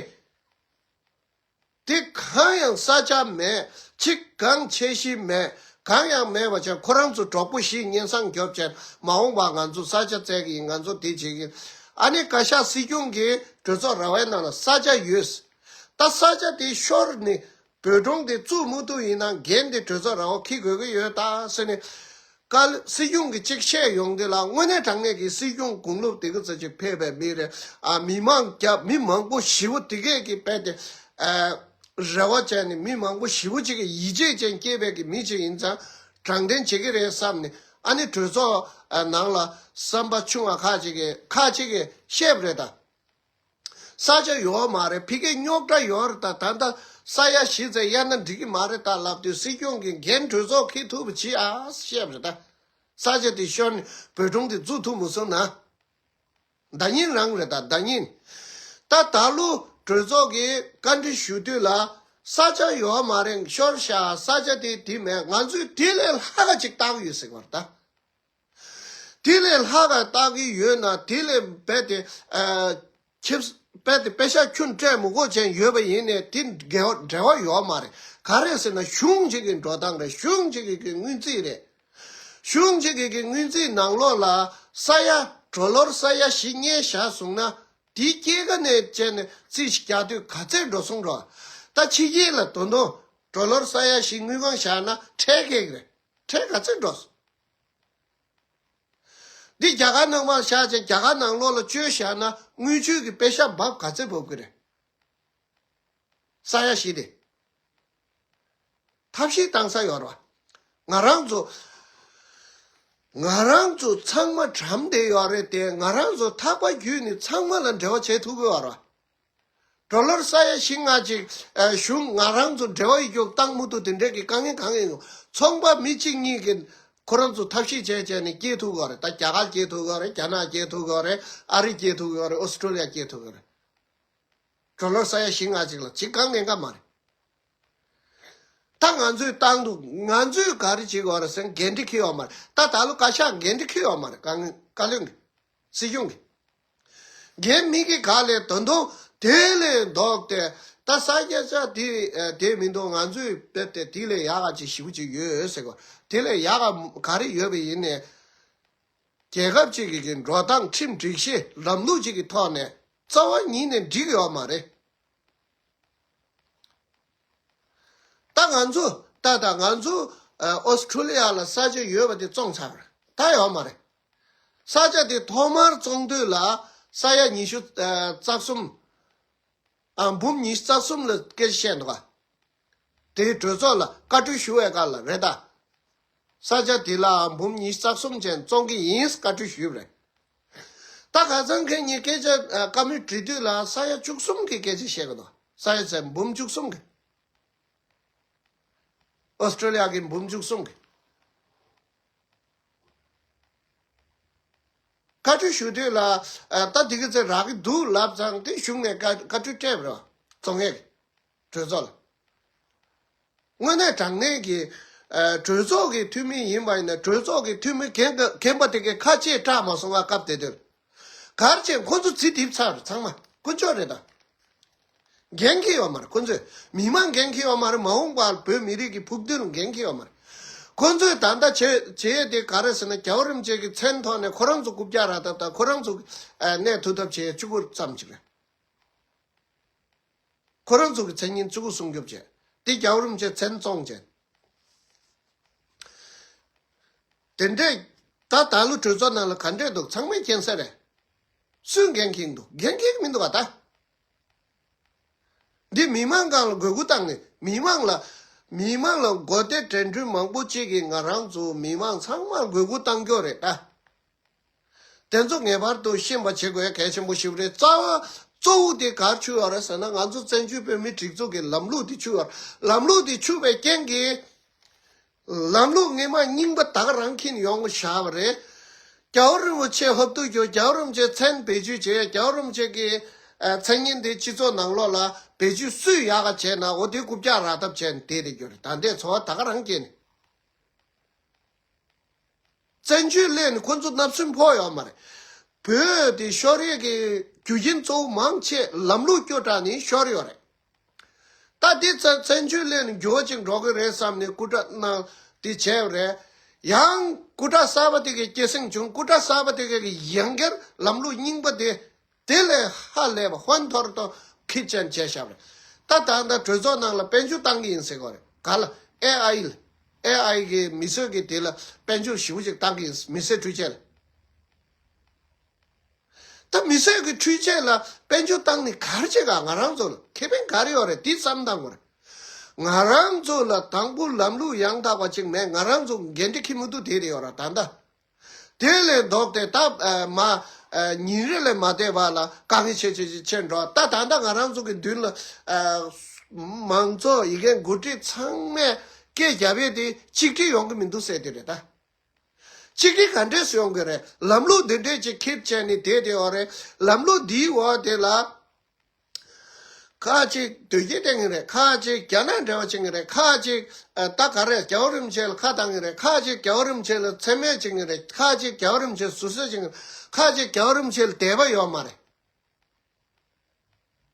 དེ་གང་ཡང་ས་ཆ་མེད། ཅིག་གང་ཆེ་ཤི་མེད། གང་ཡང་མེད་པ་བྱས་ཁོ་རང་ཚོ་གྲོགས་པོ་བཞི་སྙན་སེང་རྒྱོབ་བྱས་མ་འོངས་པ་ང་ཚོ་ས་ཆ་བཙལ་གི་ཡིན། ང་ཚོ་དེ་བྱེད་ཀྱི་ཡིན། ཨ་ནི་བཀའ་ཤག་སྲིད་སྐྱོང་གིས་གྲོས་ཚོགས་ར་བའི་ནང་ལ་ས་ཆ་ཡོད། ད་ས་ཆ་དེ་ཤོར་ནས་ བོད་གྲོང་དེ་བཙུགས་མ་ཐུབ་ཡིན་ན་འགན་དེ་གྲོས་ཚོགས་རང་དབང་འཁྱེར་དགོས་ཀྱི་ཡོད་ད་ཟེར་ནས། བཀའ་སྲིད་སྐྱོང་གིས་གཅིག་བཤད་ཡོང་དུས་ལ། དངོས་གནས་དྲང་གནས་ཀྱི་སྲིད་སྐྱོང་དགུང་ལོ་དེ་ག་ཙམ་ཅིག་ཕེབས་པའི་མི་རེད། ཨ། མི་མང་རྒྱ་མི་མང་པོ་ཞེ་པོ་དེ་གས་ཀྱི་དཔེ་དེ། ཨ། རེ་བ་བྱས་ནས་མི་མང་པོ་ཞེ་པོ་ཅིག་གིས་ཡིད་ཆེས་ཅན་སྐྱེས་པའི་གི་མི་ཅིག་ཡིན་ཙང་། དྲང་བདེན་བྱེད་ཀྱི་རེད་བསམ་ནས། ཨ་ནི་གྲོས་ཚོགས་ནང་ལ་བསམ་པ་ཆུང་བ་ཁག་ཅིག་གིས་ཁག་ཅིག་གིས་བཤད་པ་རེད་ད། ས་ཆ་ཡོད་མ་རེད། ཕ་གིར་རྙོག་དྲ་ཡོད་རེད་ད། ད་ལྟ་ས་ཡ་གཞི་རྩ་གཡར་ན་འགྲིག་གི་མ་རེད་ད་ལབ་དུས། སྲིད་སྐྱོང་གིས་འགན་གྲོས་ཚོགས་འཁྱེར་ཐུབ་པ་བྱེད་ཨ་བཤད་པ་རེད་ད། ས་ཆ་དེ་ཤོར་ནས་བོད་གྲོང་དེ་འཛུགས་ཐུབ་མ་སོང་ན། བརྡ་རྙིང་རང་རེད་ད། བརྡ་རྙིང་། ད་ད་ལོ་གྲོས་ཚོགས་ཀྱིས་བཀའ་འདྲི་ཞུ་དུས་ལ། ས་ཆ་ཡོད་མ་རེད། ཤོར་ཤག་ས་ཆ་དེ་དེ་མེད། ང་ཚོས་དེ་ལས་ལྷག་ག་ཅིག་བཏང་ཡོད་ཟེར་བ་རེད་ད། དེ་ལས་ལྷག་ག་བཏང་གི་ཡོད་ན། དེ་ལས་རྦད་དེ། ཨ། ཁྱེད་རྦད་དེ་པེ་ཤག་ཁྱོན་སྤྲད་མི་དགོས་ཅན་ཡོད་པ་ཡིན་ནའི་དེ་འབྲེལ་བ་ཡོད་མ་རེད། ག་རེ་ཟེར་ན་གཞུང་གཅིག་གི་འགྲོ་སྟངས་རེད། གཞུང་གཅིག་གི་གི་སྔོན་རྩིས་རེད། གཞུང་གཅིག་གི་གི་སྔོན་རྩིས་ནང་ལོགས་ལ་ས་ཡ་ཌོ་ལར་ས་ཡ་བཞི་ཉལ་བཞག་སོང་ན། དེའི་སྐྱེད་ཀ་ནས་བྱས་ནས་རྩིས་ཤིག་རྒྱག་དུས་ག་ཚད་འགྲོ་སོང་འགྲོ། ད་ཕྱི་རྒྱལ་ལ་ད་དུང་ཌོ་ལར་ས་ཡ་བཞི་དངུལ་ཁང་བཞག་ན་ཁྲལ་སྐྱེད་ཀྱི་རེད། ཁྲལ་ག་ཚད་འགྲོ་སོང་། འདི་རྒྱ་གར་ནང་མར་བཞག་ཅིང་རྒྱ་གར་ནང་ལོགས་ལ་བཅོལ་བཞག་ན་དངུལ་ཆུ་གི་པེ་ཤ་འབབ་ག་ཚད་འབབ་ཀྱི་རེད། ས་ཡ་བཞི་དེ། ཐབས་ཤེས་བཏང་ས་ཡོད་རེད་བ། ང་རང་ཚོ། ང་རང་ཚོ་ཚང་མ་གྲམ་བསྡད་ཡོད་རེད་དེ། ང་རང་ཚོ་ཐག་པ་བརྒྱུད་ནས་ཚང་མ་ལ་འབྲེལ་བ་བྱེད་ཐུབ་ཀྱི་ཡོད་རེད་བ། ཌོ་ལར་ས་ཡ་བཞི་ལྔ་ཅིག་ཨ། གཞུང་ང་རང་ཚོ་འབྲེལ་བ་ཡོད་རྒྱུ་བཏང་མི་ཐུབ། དེ་འདྲས་ཀྱི་དཀའ་ངལ་གང་ཡིན་ནོ། ཚོང་པ་མི་གཅིག་གཉིས་ཀྱིས་ཁོ་རང་ཚོ་ཐབས་ཤེས་བྱས་བྱས་ནས་སྐྱེལ་ཐུབ་ཀྱི་ཡོད་རེད། ད་རྒྱ་གར་སྐྱེལ་ཐུབ་ཀྱི་ཡོད་རེད། རྒྱ་ནག་སྐྱེལ་ཐུབ་ཀྱི་ཡོད་རེད། ཨ་རི་སྐྱེལ་ཐུབ་ཀྱི་ཡོད་རེད། ཨོ་སི་ཀྲོ་ལི་ཡ་སྐྱེལ་ཐུབ་ཀྱི་ཡོད་རེད། ཌོ་ལར་ས་ཡ་བཞི་ལྔ་ཅིག་ལ་ཅིག་དཀའ་ངལ་འགའ་མ་རེད། ད་ང་ཚོས་བཏང་འདུག་ང་ཚོས་ག་རེ་བྱེད་དགོས་རེད་ཟེར་ན་འགན་འཁྲི་འཁྱེར་ཡོད་མ་རེད། ད་ད་ལོ་བཀའ་ཤག་འགན་འཁྲི་འཁྱེར་ཡོད་མ་རེད། བཀའ་བློན་གྱི། སྲིད་སྐྱོང་གི། འགན་མི་གི་ག་ལས་ད་དུང་དེ་ལས་ལྡོག་སྟེ། ད་ས་སྐྱ་ཆ་དེ་དེ་མི་འདུག་ང་ཚོས་དཔེ་དེ་དེ་ལས་ཡག་ག་ཅིག་ཞེ་པོ་ཅིག་ཡོད་ཟེར་གོ། དེ་ལས་ཡག་ག་ག་རེ་ཡོད་པ་ཡིན་ནའི། རྒྱལ་ཁབ་ཅིག་གི་གི་འགྲོ་སྟངས་ཁྲིམས་སྒྲིག་གཞི་ལམ་ལུགས་ཅིག་གི་ཐོག་ནས་རྩ་བ་ཉིད་ནས་འགྲིག་ཡོད་མ་རེད། ད་ང་ཚོ་ད་ད་ང་ཚོ་ཨ། ཨོ་སི་ཀྲོ་ལི་ཡ་ལ་ས་ཆ་ཡོད་པ་དེ་བཙོང་ཚར་བ་རེད། ད་ཡོད་མ་རེད། ས་ཆ་དེ་ཐོག་མར་བཙོང་དུས་ལ་ས་ཡ་ཉི་ཤུ་ཨ། རྩ་གསུམ། ཨ། འབུམ་ཉི་ཤུ་རྩ་གསུམ་ལ་སྐད་ཆ་བཤད་འདུག་ག་དེའི་གྲོས་ཚོགས་ལ་བཀའ་འཁྲོལ་ཞུ་བའི་སྐབས་ལ་རེད་ད། ས་ཆ་དེ་ལ་འབུམ་ཉི་ཤུ་རྩ་གསུམ་ཅན་བཙོང་གི་ཡིན་བཀའ་འཁྲོལ་ཞུས་པ་རེད། ད་ཁ་སང་ཁེ་ཉིན་སྐད་ཆ་ཨ། བཀའ་མོལ་དྲི་དུས་ལ་ས་ཡ་བཅུ་གསུམ་གྱི་སྐད་ཆ་བཤད་གི་འདུག་ས་ཡ་ཚན་འབུམ་བཅུ་གསུམ་གྱི། ཨོ་སི་ཀྲོ་ལི་ཡ་གི་འབུམ་བཅུ་གསུམ་གྱི། བཀའ་འཁྲོལ་ཞུ་དུས་ལ་ཨ། ད་འདི་གི་ཚེ་རག་གི་འདུག་ལབ་ཙང་དེ་གཞུང་ནས་བཀའ་བཀའ་འཁྲོལ་སྤྲད་པ་རེད། བཙོང་མཁན་གྱི་གྲོས་ཚོགས་ལ། དངོས་གནས་དྲང་གནས་ཀྱི་ཨ། གྲོས་ཚོགས་ཀྱི་འཐུས་མི་ཡིན་པ་ཡིན་ན། གྲོས་ཚོགས་ཀྱི་འཐུས་མི་རྒན་རྒན་པ་དེ་གའི་ཁ་ལྕེ་བཀྲ་མ་སོང་བ། སྐབས་དེ་དུས་ག་རེ་བྱས། ཁོ་ཚོ་རྩིས་འདེབས་ཚར་ཚང་མ་དཀོན་མཆོག་རེད་ད། འགན་འཁྱེར་ཡོད་མ་རེད་ཁོ་ཚོས། མི་མང་འགན་འཁྱེར་ཡོད་མ་རེད། མ་འོངས་པར་བོད་མི་རིགས་ཀྱི་ཕུགས་འདུན་ལ་འགན་འཁྱེར་ཡོད་མ་རེད། ཁོ་ཚོས་ད་ལྟ་བྱེད་བྱེད་ཡས་དེ་ག་རེ་ཟེར་ན། རྒྱལ་བ་རིན་པོ་ཆེ་གི་མཚན་ཐོག་ནས་ཁོ་རང་ཚོ་རྐུབ་བཀྱག་རག་ཐབས་དང་། ཁོ་རང་ཚོ་ཨ། གནས་ཐུབ་ཐབས་བྱེད་ཡས་གཅིག་པུ་ཙམ་ཅིག་རེད། ཁོ་རང་ཚོ་གི་མཚན་སྙན་གཅིག་པུ་སྲུང་སྐྱོབ་བྱས། དེ་རྒྱལ་བ་རིན་པོ་ཆེ་མཚན་བཙོང་བྱས། དེ་འདྲས་ད་ད་ལོ་གྲོས་ཚོགས་ནང་ལ་ག་འདྲས་འདུག་ཚང་མས་མཁྱེན་གསལ་རེད། སུས་འགན་འཁྱེར་འདུག་འགན་འཁྱེར་མི་འདུག་ག་ད། འདི་མི་མང་སྒང་ལ་དགོས་མཁོ་བཏང་ནས། མི་མང་ལ་མི་མང་ལ་མགོ་བདེ་དྲན་འཕྲུལ་མང་པོ་གཅིག་གིས་ང་རང་ཚོ་མི་མང་ཚང་མར་དགོས་མཁོ་བཏང་རྒྱུ་རེད་ད། དེ་ཚོ་ངེས་པར་དུ་ཤེས་པ་བྱེད་དགོས་གལ་ཆེན་པོ་ཞིག་རེད། རྩ་བ་གཙོ་བོ་དེ་ག་རེ་ཆགས་ཡོད་རེད་ཟེར་ན། ང་ཚོ་བཙན་བྱོལ་བོད་མིའི་སྒྲིག་འཛུགས་ཀྱི་ལམ་ལུགས་དེ་ཆགས་ཡོད་རེད། ལམ་ལུགས་དེ་ཆགས་པའི་རྐྱེན་གྱིས། ལམ་ལུགས་སྔོན་མ་རྙིང་པ་ད་ག་རང་འཁྱེར་ཡོང་བཞག་པ་རེད། རྒྱལ་བ་རིན་པོ་ཆེ་ཧབ་ཐུབ་རྒྱུ། རྒྱལ་བ་རིན་པོ་ཆེའི་མཚན་བེད་སྤྱོད་བྱེད། རྒྱལ་བ་རིན་པོ་ཆེ་གི་ཨ། མཚན་སྙན་དེ་སྤྱི་ཚོགས་ནང་ལོགས་ལ་བེད་སྤྱོད་སུས་ཡག་ག་བྱས་ན། འོ་དེ་རྐུབ་བཀྱག་རག་ཐབས་བྱས་ནས་བསྡད་བསྡད་རྒྱུ་རེད། ད་ལྟའི་འཚོ་བ་ད་ག་རང་སྐྱེལ་ནས། བཙན་བྱོལ་སླེབས་ནས་ཁོ་ཚོ་བརྣབ་སེམས་ཕོག་ཡོད་མ་རེད། བོད་དེ་ཤོར་ཡས་ཀྱི་རྒྱུ་རྐྱེན་གཙོ་བོ་མང་ཆེ་ལམ་ལུགས་སྐྱོ་དྲགས་ནས་ཤོར་ཡོད་རེད། ད་འདི་བཙན་བཙན་བྱོལ་སླེབས་ནས་འགྱུར་བ་ཅིག་འགྲོ་གི་རེད་བསམ་ནས་སྐུ་དྲག་གནང་དེ་བྱས་པ་རེད། ཡང་སྐུ་དྲག་གསར་པ་དེ་གའི་སྐྱེད་སྲིང་བྱུང་། སྐུ་དྲག་གསར་པ་དེ་གའི་ཡང་བསྐྱར་ལམ་ལུགས་རྙིང་པ་དེ། དེ་ལས་ཧ་ལས་པ་ཧོན་ཐོར་ཏོ་ཁིར་ཅན་བྱས་བཞག་པ་རེད། ད་ད་ད་གྲོས་ཚོགས་ནང་ལ་དཔལ་འབྱོར་བཏང་གི་ཡིན་ཟེར་གོ་རེད། ག་ལ་ཨེ་ཨའི་ལ། ཨེ་ཨའི་གི་མི་གསོད་ཀྱི་དེ་ལ་དཔལ་འབྱོར་ཞེ་པོ་ཅིག་བཏང་གི་ཡིན། མི་སེར་འཕྲུལ་ཆས་ལ། ད་མི་སེར་གྱི་འཕྲུལ་ཆས་ལ་དཔལ་འབྱོར་བཏང་ནས་ག་རེ་བྱེད་ག། ང་རང་ཚོ་ལ་ཁེ་ཕན་ག་རེ་ཡོད་རེད། འདི་བསམ་བཏང་དགོས་རེད། ང་རང་ཚོ་ལ་དང་པོ་ལམ་ལུགས་ཡང་དག་པ་ཅིག་མེད། ང་རང་ཚོ་འགན་འཁྲི་འཁྱེར་མི་ཐུབ་དེ་རེད་ཡོད་ར། ད་ལྟ་དེ་ལས་ལྡོག་སྟེ་ད་ཨ་མ་ཨ་ཉིན་རེ་ལས་མ་བསྡད་པ་ལ་དཀའ་ངལ་ཆེ་ཆེ་ཆེ་ཆེ་འགྲོ། ད་ད་ལྟ་ང་རང་ཚོ་གི་མདུན་ལ་ཨ་མང་ཚོགས་ཡི་གེ་འགོ་ཁྲིད་ཚང་མས་སྐད་རྒྱབ་ཡས་དེ་གཅིག་སྒྲིལ་ཡོང་གི་མི་འདུག་ཟེར་དེ་རེད་ད། གཅིག་སྒྲིལ་ག་འདྲས་སུ་ཡོང་གི་རེད། ལམ་ལུགས་འདི་འདྲས་ཅིག་ཁྱེར་བྱས་ནས་བསྡད་དེ་ཡོད་རེད། ལམ་ལུགས་འདིའི་འོག་དེ་ལ་ཁ་ཅིག་དོལ་རྒྱལ་བསྟེན་གི་རེད། ཁ་ཅིག་རྒྱ་ནག་འབྲེལ་བ་བྱེད་གི་རེད། ཁ་ཅིག་ཨ་ད་ག་རེ་རྒྱལ་བ་རིན་པོ་ཆེ་ལ་ཁ་བཏང་གི་རེད། ཁ་ཅིག་རྒྱལ་བ་རིན་པོ་ཆེ་ལ་མཚན་སྨད་བྱེད་གི་རེད། ཁ་ཅིག་རྒྱལ་བ་རིན་པོ་ཆེ་ཟུར་ཟ་བྱེད་གི་རེད། ཁ་ཅིག་རྒྱལ་བ་རིན་པོ་ཆེ་ལ་དད་པ་ཡོད་མ་རེད།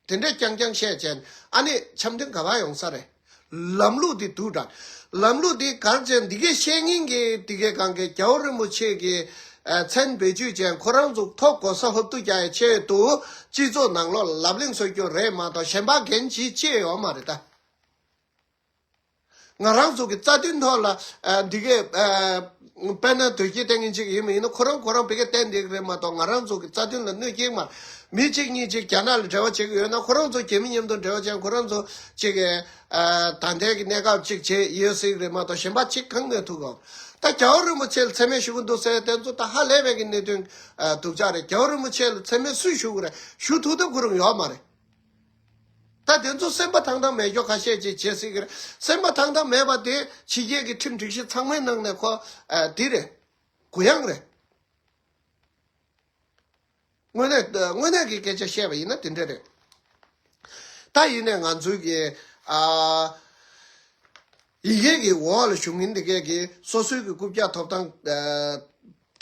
དེ་འདྲས་རྐྱང་རྐྱང་བཤད་བྱས་ནས་ཨ་ནི་འཆམ་མཐུན་ག་པར་ཡོང་ས་རེད། ལམ་ལུགས་འདི་སྡུག་དྲགས། ལམ་ལུགས་འདི་ག་རེ་བྱས། འདི་གའི་བཤད་མཁན་གྱི་འདི་གའི་སྒང་གའི་རྒྱལ་བ་རིན་པོ་ཆེ་གི་ཨ་མཚན་བེད་སྤྱོད་བྱས་ཁོ་རང་ཚོ་ཐོབ་གོ་ས་ཧོབ་ཏུ་རྒྱག་ཡའི་ཆེད་དུ་སྤྱི་ཚོགས་ནང་ལོགས་ལ་ལབ་གླེང་བཟོ་རྒྱུ་རེད་མ་གཏོགས་གཞན་པ་འགན་ཅིག་ཅི་ཡང་ཡོད་མ་རེད་ད། ང་རང་ཚོ་གི་རྩ་དོན་ཐོག་ལ་ཨ་འདི་གའི་ཨ་དཔེར་ན་དོལ་རྒྱལ་བསྟེན་མཁན་ཅིག་ཡིན་པ་ཡིན་ན་ཁོ་རང་ཁོ་རང་བོད་སྐད་བསྟན་བསྡད་ཀྱི་རེད་མ་གཏོགས་ང་རང་ཚོ་གི་རྩ་དོན་ལ་གནོད་སྐྱེལ་མ། མི་གཅིག་གཉིས་གཅིག་རྒྱ་ནག་ལ་འབྲེལ་བ་བྱེད་ཀྱི་ཡོད་ན་ཁོ་རང་ཚོ་རྒྱ་མི་མཉམ་དུ་འབྲེལ་བ་བྱས། ཁོ་རང་ཚོ་གཅིག་གི་ཨ་ད་ལྟའི་གི་གནས་སྐབས་གཅིག་བྱས་ཡོད་སྲིད་ཀྱི་རེད་མ་གཏོགས་གཞན་པ་གཅིག་གང་གནོད་ཐུབ་གོ། ད་རྒྱལ་བ་རིན་པོ་ཆེ་ལ་མཚན་སྨད་ཞུ་གི་འདུག་ཟེར་དེ་ཚོ་ད་ཧ་ལས་པའི་གི་གནད་དོན་ཨ་སྡུག་ཅག་རེད། རྒྱལ་བ་རིན་པོ་ཆེ་ལ་མཚན་སྨད་སུས་ཞུ་གི་རེད། ཞུ་ཐུབ་ཐབས་ཁོ་རང་ཡོད་མ་རེད། ད་དེ་ཚོ་སེམས་པ་ཐང་ཐང་མེད་ཀྱོག་ཁ་ཤས་ཅིག་བྱེད་སྲིད་ཀྱི་རེད། སེམས་པ་ཐང་ཐང་མེད་པ་དེ་ཕྱི་རྒྱལ་གྱི་ཁྲིམས་སྒྲིག་གཞི་ཚང་མའི་ནང་ནས་ཁོ་ཨ་དེ་རེད། གུ་ཡངས་རེད། དངོས་གནས་དངོས་གནས་ཀྱི་སྐད་ཆ་བཤད་པ་ཡིན་ན་དེ་འདྲ་རེད། ད་ཡིན་ནས་ང་ཚོའི་གི་ཨ་ཡི་གེ་གི་འོག་ལ་བཞུགས་མཁན་དེ་གས་ཀྱི་སོ་སོའི་གི་རྐུབ་བཀྱག་ཐོབ་ཐང་ཨ་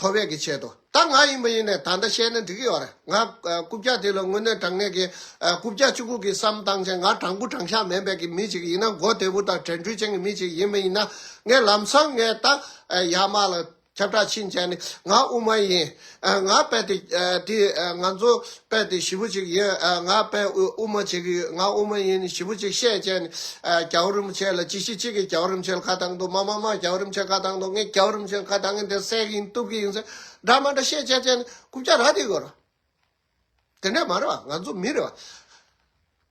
ཐོབ་ཡས་ཀྱི་ཆེད་དུ། ད་ང་ཡིན་པ་ཡིན་ནས་ད་ལྟ་བཤད་ན་འགྲིག་གི་ཡོད་རེད། ང་ཨ་རྐུབ་བཀྱག་དེ་ལ་དངོས་གནས་དྲང་གནས་ཀྱི་ཨ་རྐུབ་བཀྱག་གཅིག་པུ་གི་བསམ་བཏང་བྱས་ང་དྲང་པོ་དྲང་བཞག་མིན་པའི་གི་མི་ཅིག་ཡིན་ན། མགོ་བདེ་པོ་དང་དྲན་འཕྲུལ་ཅན་གྱི་མི་ཅིག་ཡིན་པ་ཡིན་ན། ངས་ལམ་སང་ངས་ད་ཨ་ཡར་མར་ལ་ཁྱབ་བསྒྲགས་ཕྱིན་བྱས་ནས་ང་དབུ་མ་ཡིན། ཨ་ང་དཔེ་དེ་ཨ་དེ་ཨ་ང་ཚོ་དཔེ་དེ་ཞེ་པོ་ཅིག་ཡོད། ཨ་ང་དཔེ་དབུ་དབུ་མ་བྱེད་ཀྱི་ཡོད། ང་དབུ་མ་ཡིན་ཞེ་པོ་ཅིག་བཤད་བྱས་ནས་ཨ་རྒྱལ་བ་རིན་པོ་ཆེ་ལ་ཅི་ཞིག་ཅིག་གིས་རྒྱལ་བ་རིན་པོ་ཆེ་ལ་ཁ་བཏང་འདུག་མ་མ་མ་རྒྱལ་བ་རིན་པོ་ཆེ་ལ་ཁ་བཏང་འདུག་ངས་རྒྱལ་བ་རིན་པོ་ཆེ་ལ་ཁ་བཏང་ངས་དེ་བསད་ཀྱི་ཡིན་གཏུབ་ཀྱི་ཡིན་ཟེར་འདྲ་མ་འདྲ་བཤད་བྱས་བྱས་ནས་རྐུབ་བཀྱག་རག་བསྡད་དགོས་རེད། དེ་འདྲ་མ་རེད་བ། ང་ཚོ་མི་རེད་བ།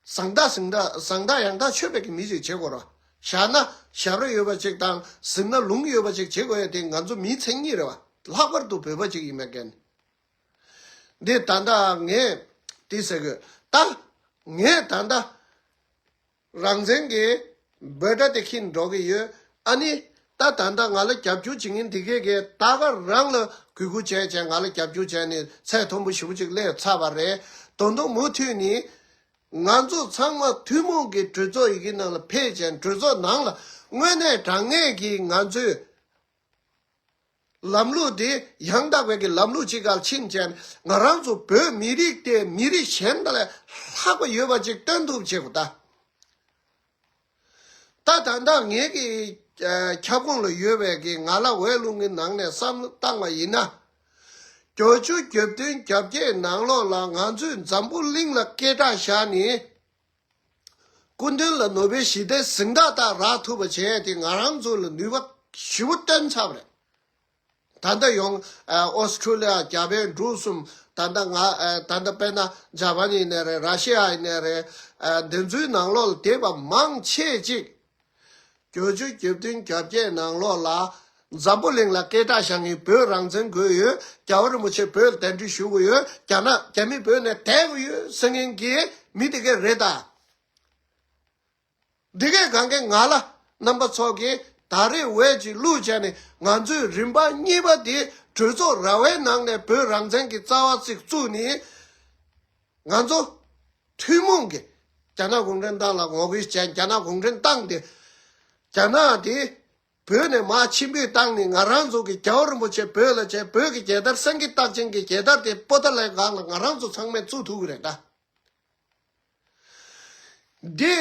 བཟང་དག་ཟིང་དག་བཟང་དག་ཡང་དག་ཆོས་པའི་གི་མི་ཞིག་བྱེད་དགོས་རེད་བ། བཞག་ན་ཞབས་ར་ཡོད་པ་ཅིག་དང་ཟིན་ན་ལུང་ཡོད་པ་ཅིག་བྱེད་དགོས་ཡ་དེ་ང་ཚོ་མིའི་མཚན་ཉིད་རེད་བ། ལྷག་པར་དུ་བོད་པ་ཅིག་ཡིན་པའི་རྐྱེན། འདི་ད་ལྟ་ངས་འདི་ཟེར་དགོས། ད་ངས་ད་ལྟ་རང་བཙན་གྱི་འབོད་སྒྲ་དེ་འཁྱེར་འགྲོ་གི་ཡོད། ཨ་ནི་ད་ད་ལྟ་ང་ལ་རྒྱབ་སྐྱོར་བྱེད་མཁན་དེ་གས་གས་ད་ག་རང་ལ་གུས་བཀུར་བྱས་བྱས་ང་ལ་རྒྱབ་སྐྱོར་བྱས་ནས་ཚད་མཐོན་པོ་ཞེ་པོ་ཅིག་སླེབས་ཚར་བ་རེད། ད་དུང་མུ་མཐུད་ནས་ང་ཚོ་ཚང་མ་ཐུན་མོང་གི་གྲོས་ཚོགས་ཡི་གེ་ནང་ལ་ཕེབས་བྱས་གྲོས་ཚོགས་ནང་ལ་དངོས་གནས་དྲང་གནས་ཀྱི་ང་ཚོས་ལམ་ལུགས་དེ་ཡང་དག་པའི་གི་ལམ་ལུགས་ཅིག་ག་ཕྱིན་བྱས་ང་རང་ཚོ་བོད་མི་རིགས་དེ་མི་རིགས་གཞན་དག་ལས་ལྷག་པ་ཡོད་པ་ཅིག་སྟོན་ཐུབ་བྱེད་དགོས་ད། ད་ད་ལྟ་ངེད་ཀྱི་ཨ་ཁྱབ་ཁོངས་ལ་ཡོད་པའི་གི་ང་ལ་འོས་བླུག་མཁན་ནང་ནས་བསམ་བློ་བཏང་བ་ཡིན་ན། བརྒྱད་ཅུ་གྱ་བདུན་གྱ་བརྒྱད་ནང་ལོགས་ལ་ང་ཚོས་འཛམ་བུ་གླིང་ལ་སྐད་གྲགས་བཞག་ནས། སྐུ་མདུན་ལ་ནོ་བེལ་ཞི་བདེའི་གཟེངས་རྟགས་དག་རག་ཐུབ་པ་བྱས་ཏེ་ང་རང་ཚོ་ལ་ནུས་པ་ཞེ་པོ་བཏོན་ཚར་བ་རེད། ད་ལྟ་ཡོང་ཨ་ཨོ་སི་ཁྲུ་ལི་ཡ་རྒྱ་བལ་འབྲུག་གསུམ། ད་ལྟ་ང་ཨ་ད་ལྟ་དཔེར་ན་ཇ་པན་ཡིན་ནའི་རེད། ར་ཤི་ཡ་ཡིན་ནའི་རེད། ཨ་འདི་ཚོའི་ནང་ལོགས་ལ་བསྡད་པ་མང་ཆེ་ཅིག་བརྒྱད་ཅུ་གྱ་བདུན་གྱ་བརྒྱད་ནང་ལོགས་ལ་འཛམ་བུ་གླིང་ལ་སྐད་གྲགས་བཞག་མཁན་བོད་རང་བཙན་དགོས་ཡོད། རྒྱལ་བ་རིན་པོ་ཆེ་བོད་ལ་གདན་འདྲེན་ཞུ་དགོས་ཡོད། རྒྱ་ནག་རྒྱ་མི་བོད་ནས་དེད་དགོས་ཡོད་ཟེར་མཁན་གྱི་མི་དེ་གས་རེད་ད། འདི་གས་གང་གས་ང་ལ་རྣམ་པ་ཚོ་གིས་ད་རེས་འོས་ཅིག་བླུགས་བྱས་ནས་ང་ཚོས་རིམ་པ་གཉིས་པ་དེ་གྲོས་ཚོགས་ར་བའི་ནང་ནས་བོད་རང་བཙན་གྱི་རྩ་བ་ཅིག་བཙུགས་ནས་ང་ཚོ་ཐུན་མོང་གི་རྒྱ་ནག་གུང་ཁྲན་ཏང་ལ་ངོ་རྒོལ་བྱས། རྒྱ་ནག་གུང་ཁྲན་ཏང་དེ་རྒྱ་ནག་དེ་བོད་ནས་མར་ཕྱིར་འབུད་བཏང་ནས་ང་རང་ཚོ་གི་རྒྱལ་བ་རིན་པོ་ཆེ་བོད་ལ་བྱས། བོད་ཀྱི་རྒྱལ་དར་སེང་གེ་རྟགས་ཅན་གྱི་རྒྱལ་དར་དེ་པོ་ཏཱ་ལའི་སྒང་ལ་ང་རང་ཚོ་ཚང་མས་བཙུགས་ཐུབ་ཀྱི་རེད་ད། འདི་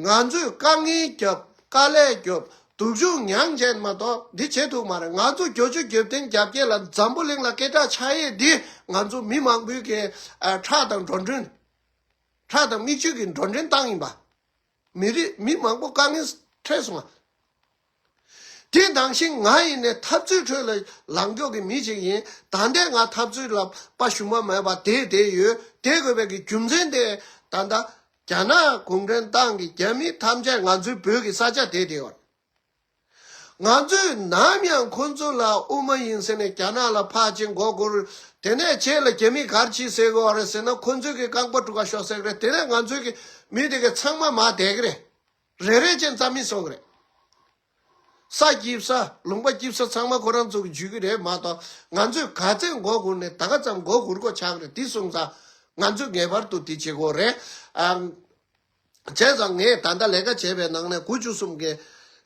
ང་ཚོས་དཀའ་ངལ་རྒྱབ། དཀའ་ལས་རྒྱབ། སྡུག་སྦྱོང་མྱངས་བྱས་མ་གཏོགས་འདི་བྱེད་ཐུབ་མ་རེད། ང་ཚོ་བརྒྱད་ཅུ་གྱ་བདུན་གྱ་བརྒྱད་ལ་འཛམ་བུ་གླིང་ལ་སྐད་གྲགས་ཆགས་ཡས་འདི་ང་ཚོ་མི་མང་པོའི་གི་ཨ་ཁྲག་དང་འགྲོ་མགྲོན། ཁྲག་དང་མིག་ཆུ་གི་འགྲོ་མགྲོན་བཏང་ཡིན་པ། མི་རིགས་མི་མང་པོ་དཀའ་ངལ་འཕྲད་སོང་ང་། དེ་ནང་བཞིན་ང་ཡིན་ནས་འཐབ་རྩོད་ཁྲོད་ལ་ལངས་ཕྱོགས་ཀྱི་མི་ཅིག་ཡིན། ད་ལྟའི་ང་འཐབ་རྩོད་ལ་དཔའ་ཞུམ་པ་མེད་པ་དེ་དེ་ཡོད། དེ་དགོས་པའི་གི་རྒྱུ་མཚན་དེ་ད་ལྟ་རྒྱ་ནག་གུང་ཁྲན་ཏང་གི་རྒྱ་མི་ཐམས་ཅད་ང་ཚོའི་བོད་ཀྱི་ས་ཆ་དེ་དེ་ཡོད། ང་ཚོས་ནམ་ཡང་ཁོ་ཚོ་ལ་དབུ་མ་ཡིན་ཟེར་ནས་རྒྱ་ནག་ལ་ཕར་ཕྱིན་མགོ་སྒུར། དེ་ནས་རྗེས་ལ་རྒྱ་མི་ག་རེ་བྱེད་ཟེར་གི་ཡོད་རེད་ཟེར་ན། ཁོ་ཚོས་གི་རྐང་པ་དཀྲུག་ག་ཤོག་ཟེར་གི་རེད། དེ་ནས་ང་ཚོའི་གི་མི་དེ་གི་ཚང་མ་མར་བསྡད་གི་རེད། རེ་རེ་བཞིན་རྩ་མེད་བཟོ་གི་རེད། ས་སྐྱིད་ས་ལུང་པ་སྐྱིད་ས་ཚང་མ་ཁོ་རང་ཚོ་གི་འཇུས་གི་རེད་མ་གཏོགས། ང་ཚོས་ག་ཚད་མགོ་སྒུར་ནས་ད་ག་ཙམ་མགོ་སྒུར་དགོས་ཆགས་གི་རེད། དེ་སོང་ཙང་ང་ཚོས་ངེས་པར་དུ་དེ་བྱེད་དགོས་རེད། ཨ། བྱས་ཙང་ངས་ད་ལྟ་ལས་ཀ་བྱས་པའི་ནང་ནས་དགུ་བཅུ་གསུམ་གྱི་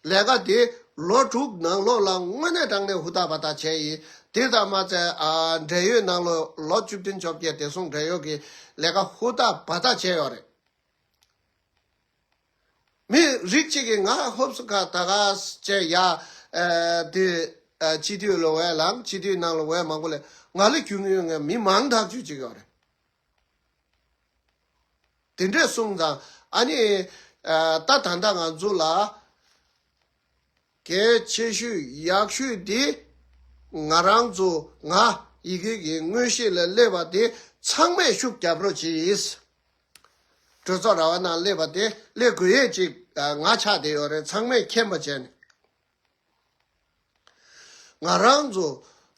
ལས་ཀ་དེ་ལོ་དྲུག་ནང་ལོགས་ལ་དངོས་གནས་དྲང་གནས་ཧུར་ཐག་འབད་ཐག་བྱས་ཡིན། དེ་ལྟར་མ་ཚད་ཨ་འབྲེལ་ཡོད་ནང་ལོགས་ལོ་བཅུ་བདུན་བཅོ་བརྒྱད་བདེ་སྲུང་འབྲེལ་ཡོད་ཀྱི་ལས་ཀ་ཧུར་ཐག་འབད་ཐག་བྱས་ཡོད་རེད། མི་རིགས་གཅིག་གིས་ང་ཧོབ་སུ་ཁ་ད་ག་བྱས་ཡ། ཨ་དེ་ཨ་སྤྱི་འཐུས་ལ་འོས་ལངས། སྤྱི་འཐུས་ནང་ལ་འོས་མང་པོ་ལས་ང་ལ་རྒྱུས་མངའ་ཡོད་མཁན་མི་མང་ཐག་ཆོད་ཅིག་ཡོད་རེད། དེ་འདྲས་གསུངས་ཙང་ཨ་ནི་ཨ་ད་ད་ལྟ་ང་ཚོ་ལ་གལ་ཆེ་ཤོས་ཡག་ཤོས་དེ་ང་རང་ཚོ་ང་ཡི་གེ་གི་མངོན་ཤེས་ལ་སླེབས་པ་དེ་ཚང་མས་ཤུགས་རྒྱབ་རོགས་གྱིས། གྲོས་ཚོགས་ར་བ་ནང་སླེབས་པ་དེ་སླེབས་དགོས་ཡས་ཅིག་ང་ཆགས་བསྡད་ཡོད་རེད། ཚང་མས་མཁྱེན་པ་བྱས་ནས། ང་རང་ཚོ་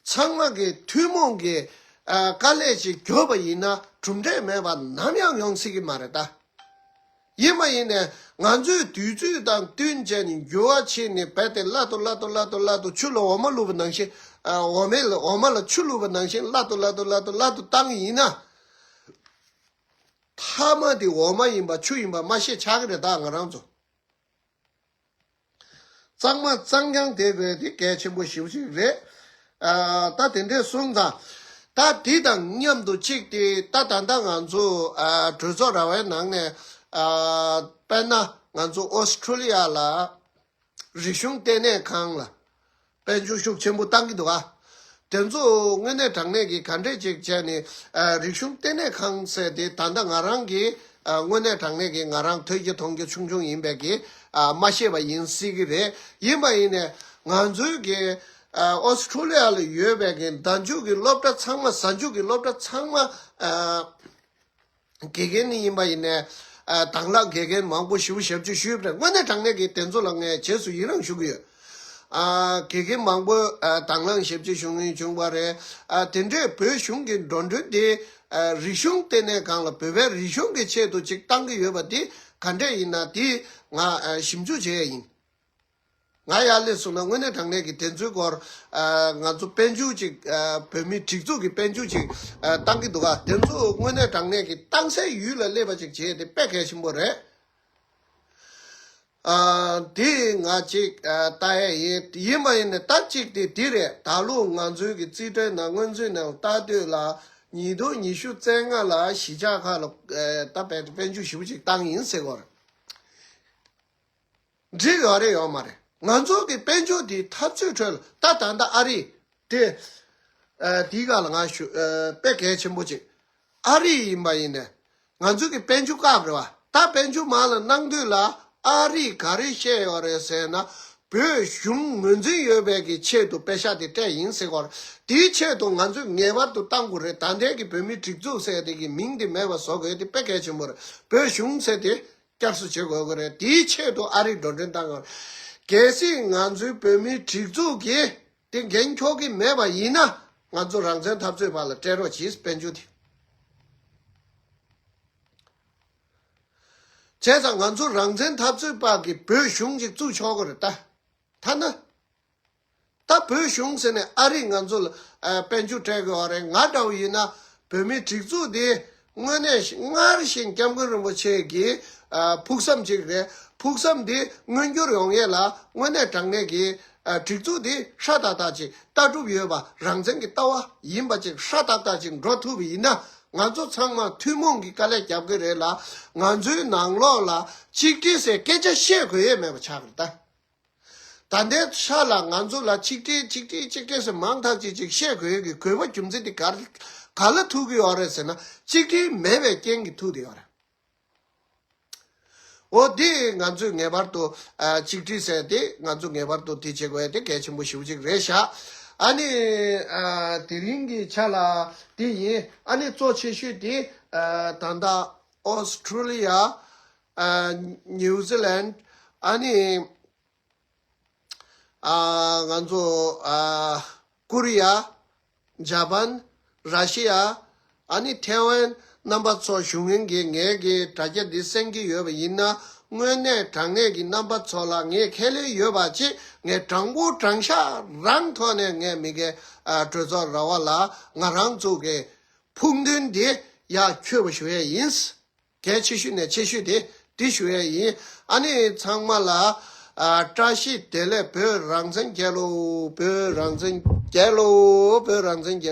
ཚང་མ་གི་ཐུན་མོང་གི་ཨ་དཀའ་ལས་ཅིག་བརྒྱབ་པ་ཡིན་ན་གྲུབ་འབྲས་མེད་པ་ནམ་ཡང་ཡོང་སྲིད་ཀྱི་མ་རེད་ད། ཡིན་པ་ཡིན་ནས་ང་ཚོས་དུས་ཚོད་དང་བསྟུན་བྱས་ནས་འགྱུར་བ་ཕྱིན་ནས་རྦད་དེ་སླར་དུ་སླར་དུ་སླར་དུ་སླར་དུ་ཆུ་ལ་འོ་མ་བླུགས་པ་ནང་བཞིན། ཨ་འོ་མའི་ལ་འོ་མ་ལ་ཆུ་བླུགས་པ་ནང་བཞིན་སླར་དུ་སླར་དུ་སླར་དུ་སླར་དུ་བཏང་གི་ཡིན་ན། མཐའ་མ་དེ་འོ་མ་ཡིན་པ་ཆུ་ཡིན་པ་མ་ཤེས་ཆགས་ཀྱི་རེད་ད་ང་རང་ཚོ། གཙང་མ་གཙང་རྐྱང་བསྡད་དགོས་དེ་གལ་ཆེན་པོ་ཞེ་པོ་ཅིག་རེད། ཨ་ད་དེ་འདྲས་གསུངས་ཙང་། ད་དེ་དང་མཉམ་དུ་གཅིག་དེ་ད་ད་ལྟ་ང་ཚོ་ཨ་གྲོས་ཚོགས་ར་བའི་ནང་ནས་ཨ་དཔེར་ན་ང་ཚོ་ཨོ་སི་ཁྲུ་ལི་ཡ་ལ་རིག་གཞུང་ལྟེ་གནས་ཁང་ལ་དཔལ་འབྱོར་ཤུགས་ཆེན་པོ་བཏང་གི་འདུག་ག་དེ་ཚོ་དངོས་གནས་དྲང་གནས་ཀྱི་ག་འདྲས་ཅིག་བྱས་ནས་ཨ་རིག་གཞུང་ལྟེ་གནས་ཁང་ཟེར་དེ་ད་ལྟ་ང་རང་གི་ཨ་དངོས་གནས་དྲང་གནས་ཀྱི་ང་རང་ཐོས་རྒྱ་མཐོང་རྒྱ་ཆུང་ཆུང་ཡིན་པས་ཀྱི་ཨ་མ་ཤེས་པ་ཡིན་སྲིད་ཀྱི་རེད། ཡིན་པ་ཡིན་ནས་ང་ཚོའི་གི་ཨ་ཨོ་སི་ཁྲུ་ལི་ཡ་ལ་ཡོད་པའི་གི་ཟླ་མཇུག་གི་སློབ་གྲྭ་ཚང་མ་གཟའ་མཇུག་གི་སློབ་གྲྭ་ཚང་མ་ཨ་དགེ་རྒན་ནི་ཡིན་པ་ཡིན་ནས་ཨ་དང་བླངས་དགེ་རྒན་མང་པོ་ཞེ་པོ་ཞབས་ཕྱི་ཞུས་པ་རེད། དངོས་གནས་དྲང་གནས་ཀྱི་དེ་ཚོ་ལ་ངས་རྗེས་སུ་ཡི་རང་ཞུ་གི་ཡོད། ཨ་དགེ་རྒན་མང་པོ་ཨ་དང་བླངས་ཞབས་ཕྱི་ཞུ་མཁན་བྱུང་བ་རེད། ཨ་དེ་འདྲས་བོད་གཞུང་གི་འགྲོ་གྲོན་དེ་ཨ་རིག་གཞུང་ལྟེ་གནས་ཁང་ལ་བོད་པའི་རིག་གཞུང་གི་ཆེད་དུ་ཅིག་བཏང་གི་ཡོད་པ་དེ་ག་འདྲས་ཡིན་ན་དེ་ང་ཨ་ཞིབ་འཇུག་བྱེད་ཡ་ཡིན། ང་ཡར་སླེབས་སོང་ན་དངོས་གནས་དྲང་གནས་ཀྱི་དེ་ཚོའི་སྐོར་ཨ་ང་ཚོ་དཔལ་འབྱོར་ཅིག་ཨ་བོད་མིའི་སྒྲིག་འཛུགས་ཀྱི་དཔལ་འབྱོར་ཅིག་ཨ་བཏང་གི་འདུག་ག་དེ་ཚོ་དངོས་གནས་དྲང་གནས་ཀྱི་བཏང་སའི་ཡུལ་ལ་སླེབས་པ་ཅིག་བྱས་དེ་དཔེ་གལ་ཆེན་པོ་རེད། ཨ་དེ་ང་ཅིག་ཨ་ལྟ་ཡས་ཡིན། ཡིན་པ་ཡིན་ནས་ད་ཅིག་དེ་དེ་རེད། ད་ལོ་ང་ཚོའི་གི་རྩིས་ཁྲའི་ནང་སྔོན་རྩིས་ནང་ལྟ་དུས་ལ་ཉིས་སྟོང་ཉི་ཤུ་རྩ་ལྔ་ལ་གཞིས་ཆགས་ཁག་ལ་ཨ་ད་དཔལ་དཔལ་འབྱོར་ཞེ་པོ་ཅིག་བཏང་ཡིན་ཟེར་གོ་རེད། འགྲིག་ཡོད་རེད་ཡོད་མ་རེད། ང་ཚོ་གི་དཔལ་འབྱོར་འདི་འཐབ་རྩོད་ཁྲོད་ལ་ད་ད་ལྟ་ཨ་རི་དེ་ཨ་དེའི་སྒང་ལ་ང་ཞུ་ཨ་དཔེ་གལ་ཆེན་པོ་ཅིག་ཨ་རི་ཡིན་པ་ཡིན་ནས་ང་ཚོ་གི་དཔལ་འབྱོར་བཀག་རེད་བ། ད་དཔལ་འབྱོར་མང་ལ་གནང་དུས་ལ་ཨ་རིས་ག་རེ་བཤད་ཡོད་རེད་ཟེར་ན། བོད་གཞུང་ངོས་འཛིན་ཡོད་པའི་གི་ཆེད་དུ་པེ་ཤག་དེ་སྤྲད་ཡིན་ཟེར་གོ་རེད། དེའི་ཆེད་དུ་ང་ཚོས་ངེས་པར་དུ་བཏང་དགོས་རེད། ད་ལྟའི་གི་བོད་མིའི་སྒྲིག་འཛུགས་ཟེར་དེ་གི་མིང་དེ་མེད་པ་བཟོ་དགོས་དེ་དཔེ་གལ་ཆེན་པོ་རེད། བོད་གཞུང་ཟེར་དེ་བསྐྱར་གསོ་བྱེད་དགོས་ཀྱི་རེད། དེའི་ཆེད་དུ་ཨ་རིས་འགྲོ་གྲོན་བཏང་དགོས་རེད། གལ་སྲིད་ང་ཚོའི་བོད་མིའི་སྒྲིག་འཛུགས་ཀྱིས་དེ་འགན་འཁྱོག་གི་མེད་པ་ཡིན་ན་ང་ཚོ་རང་བཙན་འཐབ་རྩོད་པ་ལ་སྤྲད་རོགས་གྱིས། དཔལ་འབྱོར་དེ། བྱས་ཙང་ང་ཚོ་རང་བཙན་འཐབ་རྩོད་པ་གི་བོད་གཞུང་ཅིག་བཙུགས་ཆོག་གི་རེད་ད། ཐ་ན། ད་བོད་གཞུང་ཟེར་ནས་ཨ་རིས་ང་ཚོ་ལ་ཨ་དཔལ་འབྱོར་སྤྲད་དགོས་པ་རེད། ང་འདྲ་བོ་ཡིན་ན་བོད་མིའི་སྒྲིག་འཛུགས་འདི་དངོས་གནས་སྔར་བཞིན་སྐྱབས་མགོན་རིན་པོ་ཆེ་གི་ཨ་ཕུགས་བསམ་ཅིག་རེད། ཕུགས་བསམ་འདི་མངོན་འགྱུར་ཡོང་ཡས་ལ་དངོས་གནས་དྲང་གནས་ཀྱི་ཨ་སྒྲིག་འཛུགས་འདི་ཧྲ་ཏག་ཏག་ཅིག་ལྟ་གྲུབ་ཡོད་པ་རང་བཙན་གྱི་ལྟ་བ་ཡིན་པ་ཅིག་ཧྲ་ཏག་ཏག་ཅིག་འགྲོ་ཐུབ་པ་ཡིན་ན། ང་ཚོ་ཚང་མ་ཐུན་མོང་གི་དཀའ་ལས་རྒྱབ་ཀྱི་རེད་ལ། ང་ཚོའི་ནང་ལོགས་ལ་གཅིག་སྒྲིལ་ཟེར་སྐད་ཆ་བཤད་དགོས་ཡས་མེད་པ་ཆགས་ཀྱི་རེད་ད། ད་ལྟའི་ཆ་ལ་ང་ཚོ་ལ་གཅིག་སྒྲིལ་གཅིག་སྒྲིལ་གཅིག་སྒྲིལ་ཟེར་མང་ཐག་ཅིག་ཅིག་བཤད་དགོས་ཀྱི་དགོས་པ་རྒྱུ་མཚན་དེ་ག་ག་ལ་ཐུག་གི་ཡོད་རེད་ཟེར་ན། གཅིག་སྒྲིལ་མེད་པའི་རྐྱེན་གྱིས་ཐུག་བསྡད་ཡོད་རེད། འོ་དེ་ང་ཚོས་ངེས་པར་དུ་ཨ་གཅིག་སྒྲིལ་ཟེར་དེ་ང་ཚོ་ངེས་པར་དུ་དེ་བྱེད་དགོས་ཡ་དེ་གལ་ཆེན་པོ་ཞེ་པོ་ཅིག་རེད་ཤག་ཨ་ནི་ཨ་དེ་རིང་གི་ཆ་ལ་དེ་ཡིན། ཨ་ནི་གཙོ་ཆེ་ཤོས་དེ་ཨ་ད་ལྟ་ཨོ་སི་ཁྲུ་ལི་ཡ། ཨ་ནིའུ་ཛི་ལན། ཨ་ནི་ཨ་ང་ཚོ་ཨ་ཀོ་རི་ཡ། ཇ་པན། ར་ཤི་ཡ། ཨ་ནི་ཐེ་ཝན། རྣམ་པ་ཚོ་བཞུགས་མཁན་གྱི་ངའི་གི་དྲ་རྒྱ་འདི་གསན་གྱི་ཡོད་པ་ཡིན་ན། དངོས་གནས་དྲང་གནས་ཀྱི་རྣམ་པ་ཚོ་ལ་ངས་ཁས་ལེན་ཡོད་པ་ཅིག་ངས་དྲང་པོ་དྲང་བཞག་རང་ཐོག་ནས་ངས་མི་དགེ་ཨ་གྲོས་ཚོགས་ར་བ་ལ་ང་རང་ཚོ་གི་ཕུགས་འདུན་འདི་ཡར་འཁྱོལ་བ་ཞུ་ཡས་ཡིན། གལ་ཆེ་ཤོས་ནས་ཆེ་ཤོས་དེ་འདི་ཞུ་ཡས་ཡིན། ཨ་ནི་ཚང་མ་ལ་ཨ་བཀྲ་ཤིས་བདེ་ལེགས། བོད་རང་བཙན་རྒྱལ་ལོ། བོད་རང་བཙན་རྒྱལ་ལོ། བོད་རང་བཙན་རྒྱལ་ལོ།